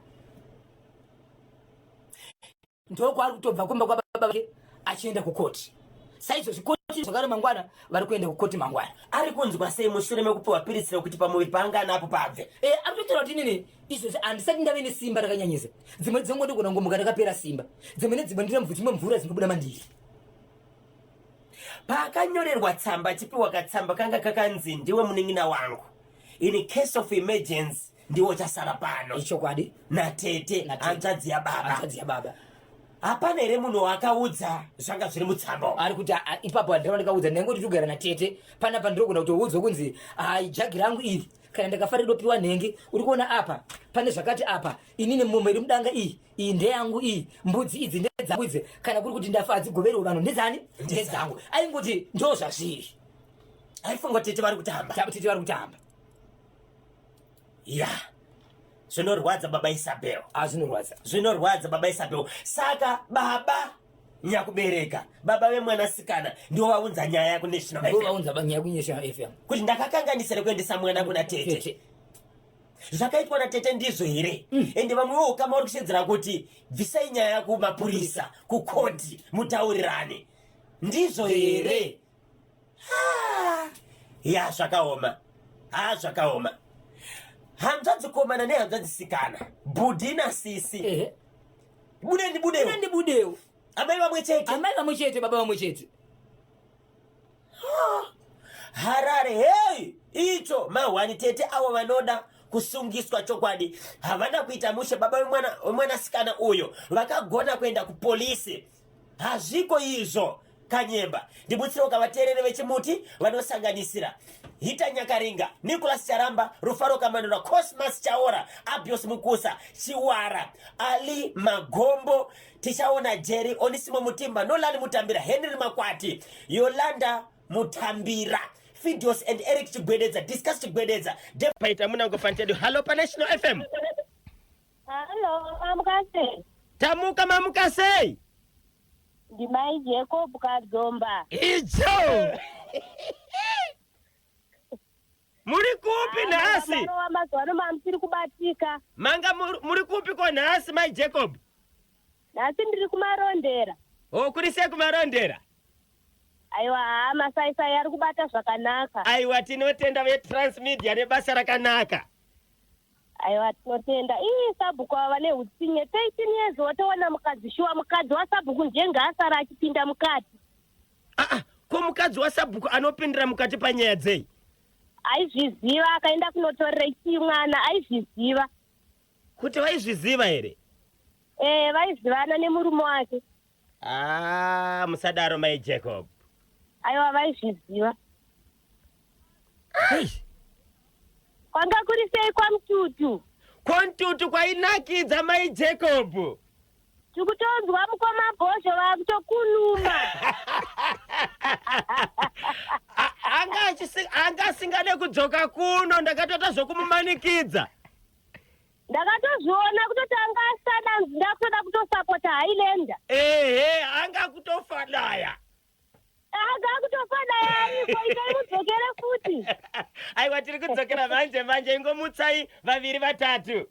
ndokwaari kutobva kumba kwababa vake achienda kukoti saizvozvi koti zvakare mangwana vari kuenda kukoti mangwana ari kunzwa sei mushure mekupiwa piritsi rekuti pamuviri paanga anapo pabve e, ari kutotaura kuti inini izvozvi handisati ndave nesimba rakanyanyisa dzimwe dzenguva ndogona kungomuka ndakapera simba dzimwe nedzimwe ndine dzimwe mvura dzinobuda mandiri paakanyorerwa tsamba achipiwa katsamba kanga kakanzi ndiwe munin'ina wangu in case of emergency ndiwo chasara pano ichokwadi natete hanzvadzi yababa hanzvadzi yababa hapana here munhu waakaudza zvanga zviri mutsamba ari kuti ipapo handira ndikaudza ndaingoti togara natete panapa ndinogona kutoudzwa kunzi hai jagi rangu iri kana ndakafa ridopiwa nhengi uri kuona apa pane zvakati apa inini mombe iri mudanga iyi iyi ndeyangu iyi mbudzi idzi ndedzangu idzi kana kuri kuti ndafa hadzigoverwe vanhu ndedzani ndedzangu aingoti ndo zvazviri aifunga tete vari kutamba tete vari kutamba ya zvinorwadza baba Isabel ah zvinorwadza zvinorwadza baba Isabel saka baba nyakubereka baba vemwanasikana ndivo vaunza nyaya kunational ndivo vaunza nyaya kunational fm kuti ndakakanganisira kuendesa mwana kuna tete zvakaitwa natete ndizvo here mm. ende vamwe veukama vari kushedzera kuti bvisai nyaya kumapurisa kukoti mutaurirane ndizvo here ya zvakaoma ha zvakaoma hanzvadzi komana nehanzvadzi sikana bhudhi nasisi bude ndibudewo ndibudewo amai vamwe chete amai vamwe chete baba vamwe chete harare hei icho mahwani tete avo vanoda kusungiswa chokwadi havana kuita mushe baba vemwanasikana uyo vakagona kuenda kupolisi hazviko izvo kanyemba ndibutsiroka vateereri vechimuti vanosanganisira hita nyakaringa nicholas charamba rufaro kamanura cosmas chaora abios mukusa chiwara ali magombo tichaona jerry onisimo mutimba nolan mutambira henry makwati yolanda mutambira fidios and eric chigwededza discuss chigwededza paita munango pantedu hallo panational fm Halo, mamuka sei? Tamuka mamuka sei? Ndimai Jacob Kadzomba. Icho. Muri kupi nhasi? Marowa mazuva ano mamusiri kubatika. Manga muri kupi ko nhasi mai Jacob? Nhasi ndiri kumarondera. Oh, kuri sei kumarondera? Aiwa, haa masaisai ari kubata zvakanaka. Aiwa, tinotenda veTransmedia nebasa rakanaka. Aiwa tinotenda. Ii sabhuku ava vane hutsinye. 13 years wotowana mukadzi shuwa mukadzi wasabhuku ndiye ngaasara achipinda mukati. Aa, ko mukadzi wasabhuku anopindira mukati panyaya dzei? Aizviziva akaenda kunotorera chii mwana aizviziva. Kuti vaizviziva here? Eh, vaizivana nemurume wake. Ah, musadaro mai Jacob. Aiwa vaizviziva. Hey. Kwanga kuri sei kwaMututu? KwaMututu kwainakidza mai Jacob. Tikutonzwa mukoma Bhozho vakutokunuma. Anga asingade kudzoka kuno ndakatoita zvokumumanikidza. Ndakatozviona kutoti anga asada ndakutoda kutosapota Highlander. Ehe, anga kutofadaya. Anga Akutofa dai ariko, itai mudzokere futi. Aiwa, tiri kudzokera manje manje, ingomutsai vaviri vatatu.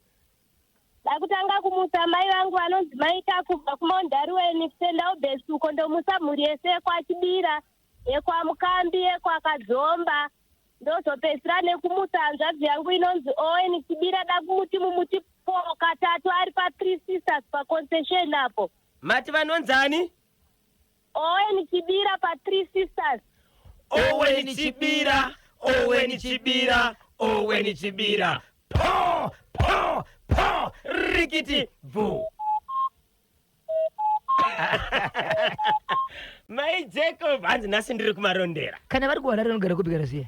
Dakutanga kumutsa mai vangu vanonzi maita kubva kuMondaruweni kuTendaubesi uko, ndomutsa mhuri yese yekwaChibira, yekwaMukambi, yekwaKadzomba. Ndozopedzisira nekumutsa hanzvadzi yangu inonzi Owen Chibira, dakumuti mumuti po katatu ari paThree Sisters paconcession apo. Mati vanonzani? Owen Chibira paThree Sisters. Owen Chibira, Owen Chibira, Owen Chibira, po po po, rikiti bvu. Mai Jacob, hanzi nhasi ndiri kuMarondera. Kana vari kuHarare vanogara kupi kana zviya?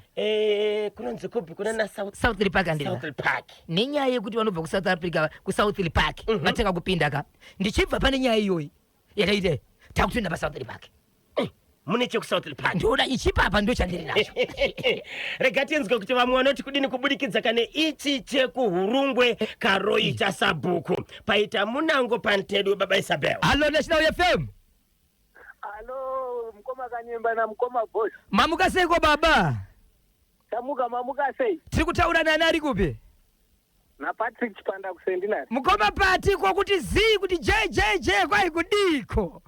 Kunonzi kupi? Kuna na South South Park andina South Park. Nenyaya yekuti vanobva kuSouth Africa, kuSouth Park vatanga kupinda ka. Ndichibva pane nyaya iyoyi yakaita, takutoenda paSouth Park. Mune chekuSouth Park? Ndoda ichipapa, ndo chandiri nacho. Rega tinzwe kuti vamwe vanoti kudini kubudikidza kane ichi chekuHurungwe karoi chasabhuku paita munango pantedu. Baba Isabel. Hallo, National FM. Alo, mukoma Kanyemba namukoma Boss. Mamuka seiko, baba? Tamuka, mamuka sei? Tiri kutaura nani, ari kupi? NaPatrick Chipanda kuSendinari. Mukoma Pati, kokuti zii kuti jjj kwai kudiko?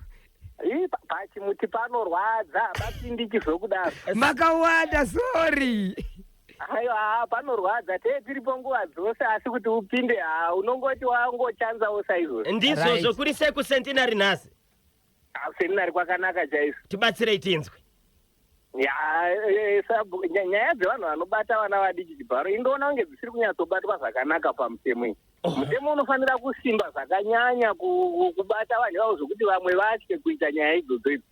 Ii, pachimuti panorwadza, hapapindiki zvokudaro. Makawanda, sorry. Aiwa, haa, panorwadza. Tee tiripo nguva dzose, asi kuti upinde, ha, unongoti wangochanzawo saizvozvo. Ndizvozvo. Kuri sei kuSentinary nhasi? Kusentinary kwakanaka chaizvo. Tibatsirei tinzwe. Ya, nyaya dzevanhu vanobata vana vadiki chibharo indoona kunge dzisiri kunyatsobatwa zvakanaka pamutemo iyi. Mutemo unofanira kusimba zvakanyanya kubata vanhu ivavo zvokuti vamwe vatye kuita nyaya idzodzo. Idzo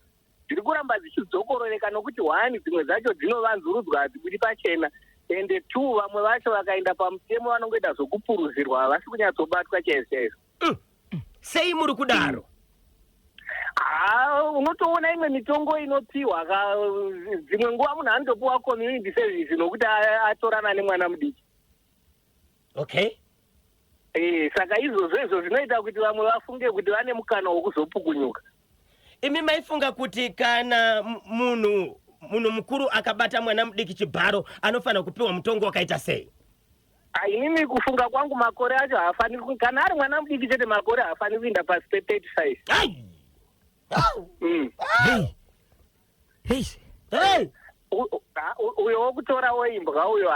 dziri kuramba dzichidzokororeka nokuti, one, dzimwe dzacho dzinovanzurudzwa, hadzibudi pachena, ende two, vamwe vacho vakaenda pamutemo vanongoita zvokupuruzirwa, havasi kunyatsobatwa chaizvo chaizvo. Sei muri kudaro? Ha, unotoona imwe mitongo inopiwa ka, dzimwe nguva munhu anotopiwa community service nokuti atorana nemwana mudiki. Saka izvozvo izvo zvinoita kuti vamwe vafunge kuti vane mukana wokuzopukunyuka. Imi maifunga kuti kana munhu mukuru akabata mwana mudiki chibharo anofanira kupiwa mutongo wakaita sei? Ah, inini kufunga kwangu makore acho haafaniri kana ari mwana mudiki chete, makore haafaniri kuenda pasi pe35. Ai! Hey. Hey. Hey! Uyo wokutora woimbwa uyo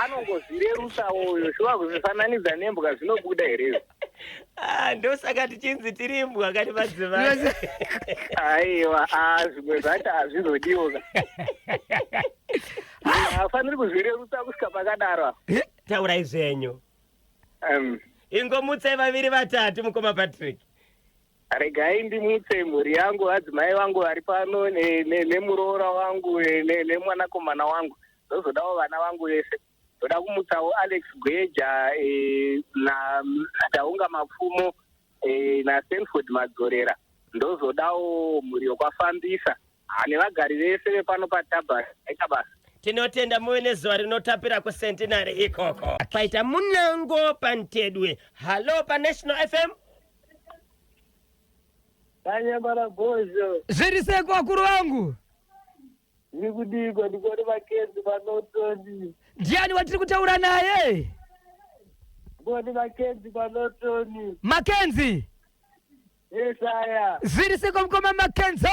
anongozvirerusawo uyo, shuwa kuzvifananidza nembwa zvinobuda here izvo? Ah, ndosaka tichinzi tiri imbwa kani, madzimai. Aiwa, zvimwe zvacho hazvizodiwo ka, haafaniri kuzvirerusa kusvika pakadaro apa. Taurai zvenyu. Ingomutsai vaviri vatatu, mukoma Patrick. Regai ndimutse mhuri yangu, vadzimai vangu vari pano nemuroora wangu nemwanakomana wangu, ndozodawo vana vangu vese. Ndoda kumutsawo Alex Gweja, naTaunga Mapfumo, naStanford Madzorera. Ndozodawo mhuri yokwafambisa nevagari vese vepano paTabhari. Aita basa. Tinotenda, muve nezuva rinotapira kuSentinary ikoko. Paita munango pantedwe. Hallo, paNational FM. Kanyambara Bhozho. Zviri seko, vakuru vangu? Zviri kudikwa, ndikone Makenzi panotoni. Ndiani watiri kutaura naye? Ngoni Makenzi panotoni. Makenzi. Yesaya. Zviri seko, mukoma Makenzi?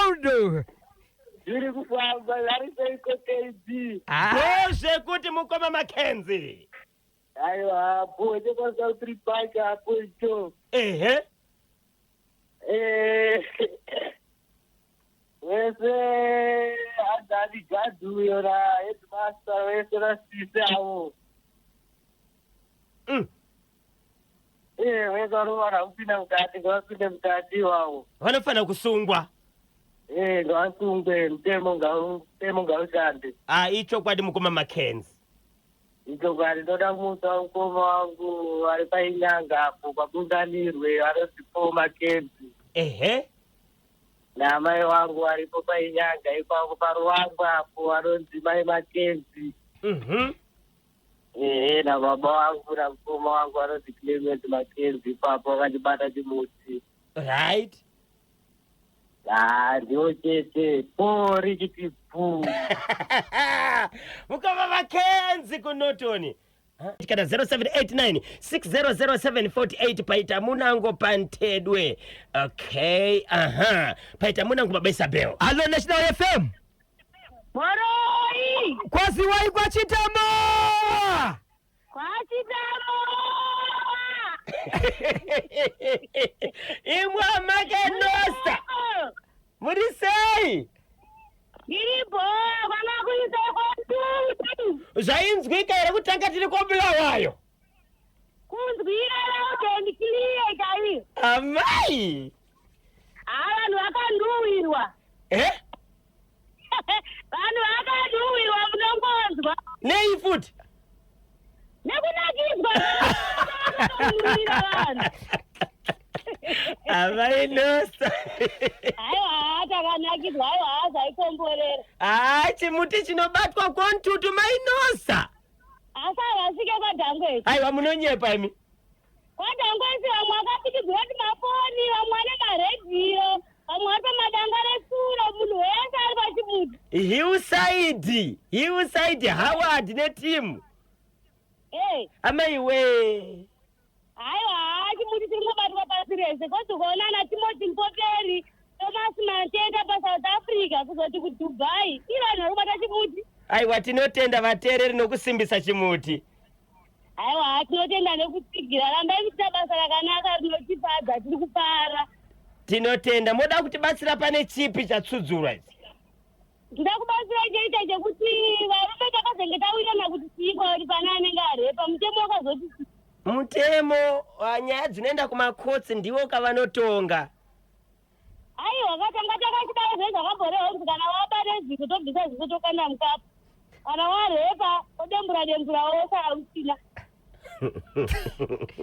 Zviri kufamba, vari seiko KB? Ah, Ndozvekuti, mukoma Makenzi. Aiwa, apo chepaSouth Park apo icho. Wese adzani gadhi uyo naheadmaster wese nasisi avo. Wese vanofana kupinda mukati, ngavapinde mukati iwavo. Vanofanira kusungwa. Ngavasungwe, mutemo ngaushande. Ah, ichokwadi, mukoma Makenzi. Ichokwadi. Ndoda kumutsa mukoma wangu vari painyanga apo pabunganirwe, vanonzi Paul Makenzi. Naamai vangu varipo painyanga ipapo paruvangu apo, vanonzi mai Makenzi. Ehe, nababa vangu namukoma wangu vanonzi Clement Makenzi ipapo vakandibata chimuti. Ah, ndiwo chete po richiti pu. Mukoma Makenzi kuNorton. Kana 0789 600748 paita munango pantedwe. Okay, aha. Paita munango baba Isabel. Hallo National FM. Moroi! Kwaziwai kwaChitama. KwaChitama! Imwe makenosta. Muri sei? Ndiripo, kwana kuisa kwatutu. Zvainzwika here kuti tanga tiri koBulawayo? Kunzwira loud and clear chaiyo. Amai! Ha, vanhu vakanduwirwa. Eh? Vanhu vakanduwirwa munongonzwa. Nei futi? Nekunakidzwa kumirira vanhu. Amai Nosta. Haiwa, takanakidzwa, haiwa, zvaikomborera. Ah, chimuti chinobatwa kontutu mai Nosta. Asi havasvike kwaDhangwesi. Aiwa munonyepa imi. KwaDhangwesi vamwe vakapikidzwa kuti mafoni, vamwe vane maredhiyo, vamwe vari pamadanga resuro, munhu wese ari pachimuti. Hillside, Hillside Howard netimu. Eh, Amai we. Haiwa, chimuti chiri kungobatwa pasi rese. Kozi ukaona ana Timothy Mpoperi, Thomas Matenda paSouth Africa, kuzoti kuDubai, ii vanhu vari kubata chimuti. Aiwa tinotenda vateereri nokusimbisa chimuti. Haiwa, tinotenda nekutsigira. Rambai muchiita basa rakanaka rinotifadza, tiri kufara. Tinotenda. Moda kutibatsira pane chipi chatsudzurwa ichi? Ndoda kubatsira choita chekuti varume takazenge tawirana kuti chiiko kuti pane anenge arepa, mutemo wakazoti chii? Mutemo, nyaya dzinoenda kumakotsi ndiwo kavanotonga. Aiwa, katanga takachidaro zve zvakamborehwa kuti kana wabata ziko tobvisa ziko tokanda mukapu. Kana warepa odembura dembura wosara usina.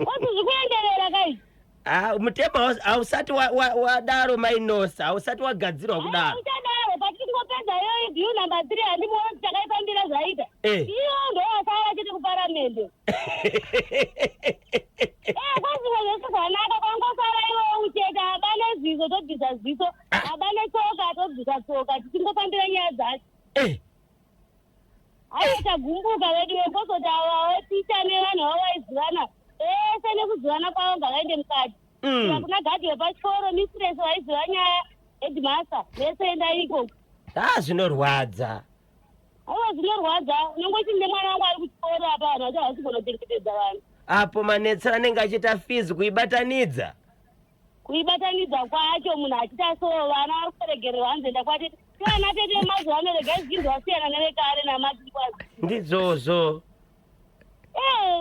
Kozi zvikuenderera kai? Ah, mutemo hausati wadaro mainosa, hausati wagadzirwa kudaro. Uchadaro patingopedza iyoyi bill number 3 handimuona kuti takaifambira zvaita. Iyo ndo wasara chete kuparamende. Kwazvimwe zvese zvanaka kwangosara iwewe uchete abane ziso tobvisa ziso, abane tsoka tobvisa tsoka tichingofambira nyaya dzacho. Aiwa tagumbuka vedu vekozoti ava ticha nevanhu vavo vaizivana vese nekuzivana kwavo ngavaende mukati. Kuna gadhi wepachikoro, mistress vaiziva nyaya, headmaster, vese endai ikoko. Ah, zvinorwadza. Aiwa zvinorwadza, unongoti ndine mwana wangu ari kuchikoro apa vanhu vacho havasi kugona kuchengetedza vanhu. Apo manetsero anenge achiita fees kuibatanidza. Kuibatanidza kwacho munhu achiita so vana vari kuregererwa hanzi enda kwatete. Vana tete mazuva ano regai zvinhu zvasiyana nevekare namatikwazi. Ndizvozvo.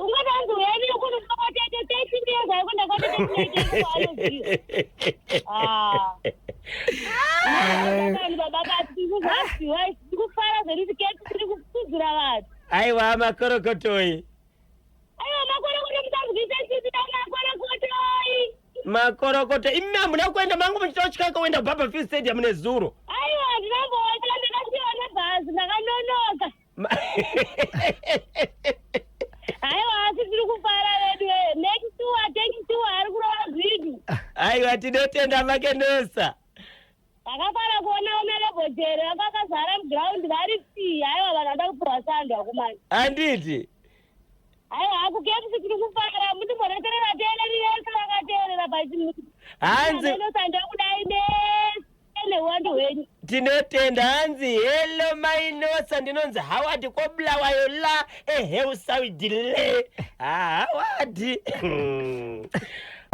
Ungati hanzi uyai nekuti kwatete 13 years aikuenda kwatete kunoita kwaanoziva. Ah. Vanhu baba bati tikuzvaziva tikufara zvedu tiketi tiri kusudzura vanhu. Aiwa makorokotoi. Aiwa makorokoto musanzwise tsitsi makorokotoi. Makorokoto imi hamuna kuenda mangu muchitotya kuenda kuBarbourfields Stadium nezuro. Aiwa ndinamboona ndakasiwa nebhazi ndakanonoka. Aiwa asi tiri kufara vedu next tour thank tour ari kurova zvinhu. Aiwa tinotenda makenosa. Takafara kuona honorable Jere vanga vakazara muground vari free. Aiwa vanhu vanoda kupiwa sando akumani. Handiti. Aiwa kuKFC tiri kufara mutimboreterera vateereri vese vakateerera pachimuti. Hanzi Ndokudai mese neuwandu hwenyu. Tinotenda hanzi hello mainosa ndinonzi Howard koBulawayo la eHillside le. Ah, Howard.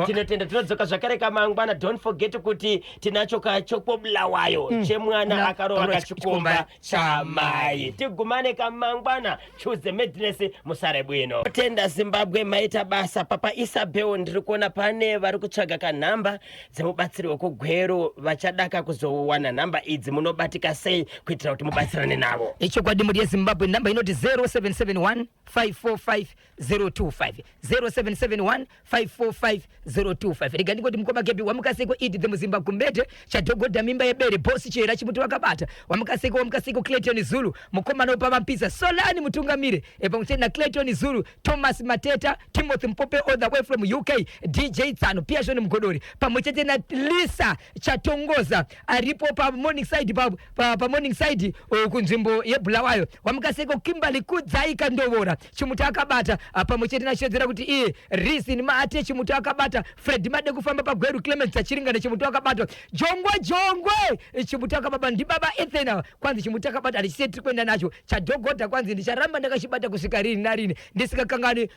Tinotenda tinodzoka zvakare kamangwana. Don't forget kuti tinacho kachokoBulawayo chemwana akarova akarova kachikomba chikomba chamai. Tigumane kamangwana. Choose madness musare bwino. Tenda Zimbabwe maita basa. Papa Isabel ndiri kuona pane vari kutsvaga kanhamba dzemubatsiri wekugweru vachadaka kuzowana nhamba idzi munobatika sei kuitira kuti mubatsirane navo. Ichokwadi mhuri yeZimbabwe nhamba inoti 0771 545 025 0771 545 025. Rega ndingoti mukoma Gebi wamukaseko idi the muzimba kumbete chadhogodha mimba yebere bosi chera chimuti wakabata wamukaseko wamukaseko Clayton Zulu mukomana wepavampisa Solani mutungamire pamwe chete naClayton Zulu, Thomas Mateta, Timothy Mpope all the way from UK, DJ Tsano, Piashon Mugodori pamwe chete naLisa Chatongoza aripo pamorning side pamorning side kunzvimbo yeBulawayo. Wamukaseko Kimberly Kudzai Kandovora chimuti akabata pamwe chete nachedzera kuti iye Reason Mate chimuti akabata, Fred Made kufamba pagweru, Clement Chachiringana chimuti akabata, Jongwe Jongwe chimuti akababa ndibaba Ethena kwanzi chimuti akabata handichisee tiri kuenda nacho chadhogodha kwanzi ndicharamba ndakachibata kusvika rini narini ndisikakangani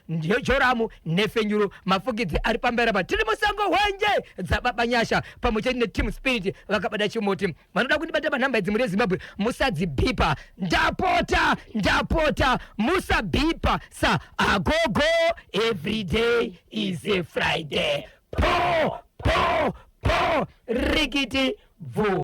Joramu nefenyuro mafukidzi ari pamberi apa tiri musango hwenje dzababa Nyasha pamwe chete neteam spirit vakabata chimuti. Vanoda kundibata panhamba idzi muri yeZimbabwe, musadzibhipa, ndapota, ndapota, musabhipa sa agogo. Every day is a Friday. Po po po rikiti bvu.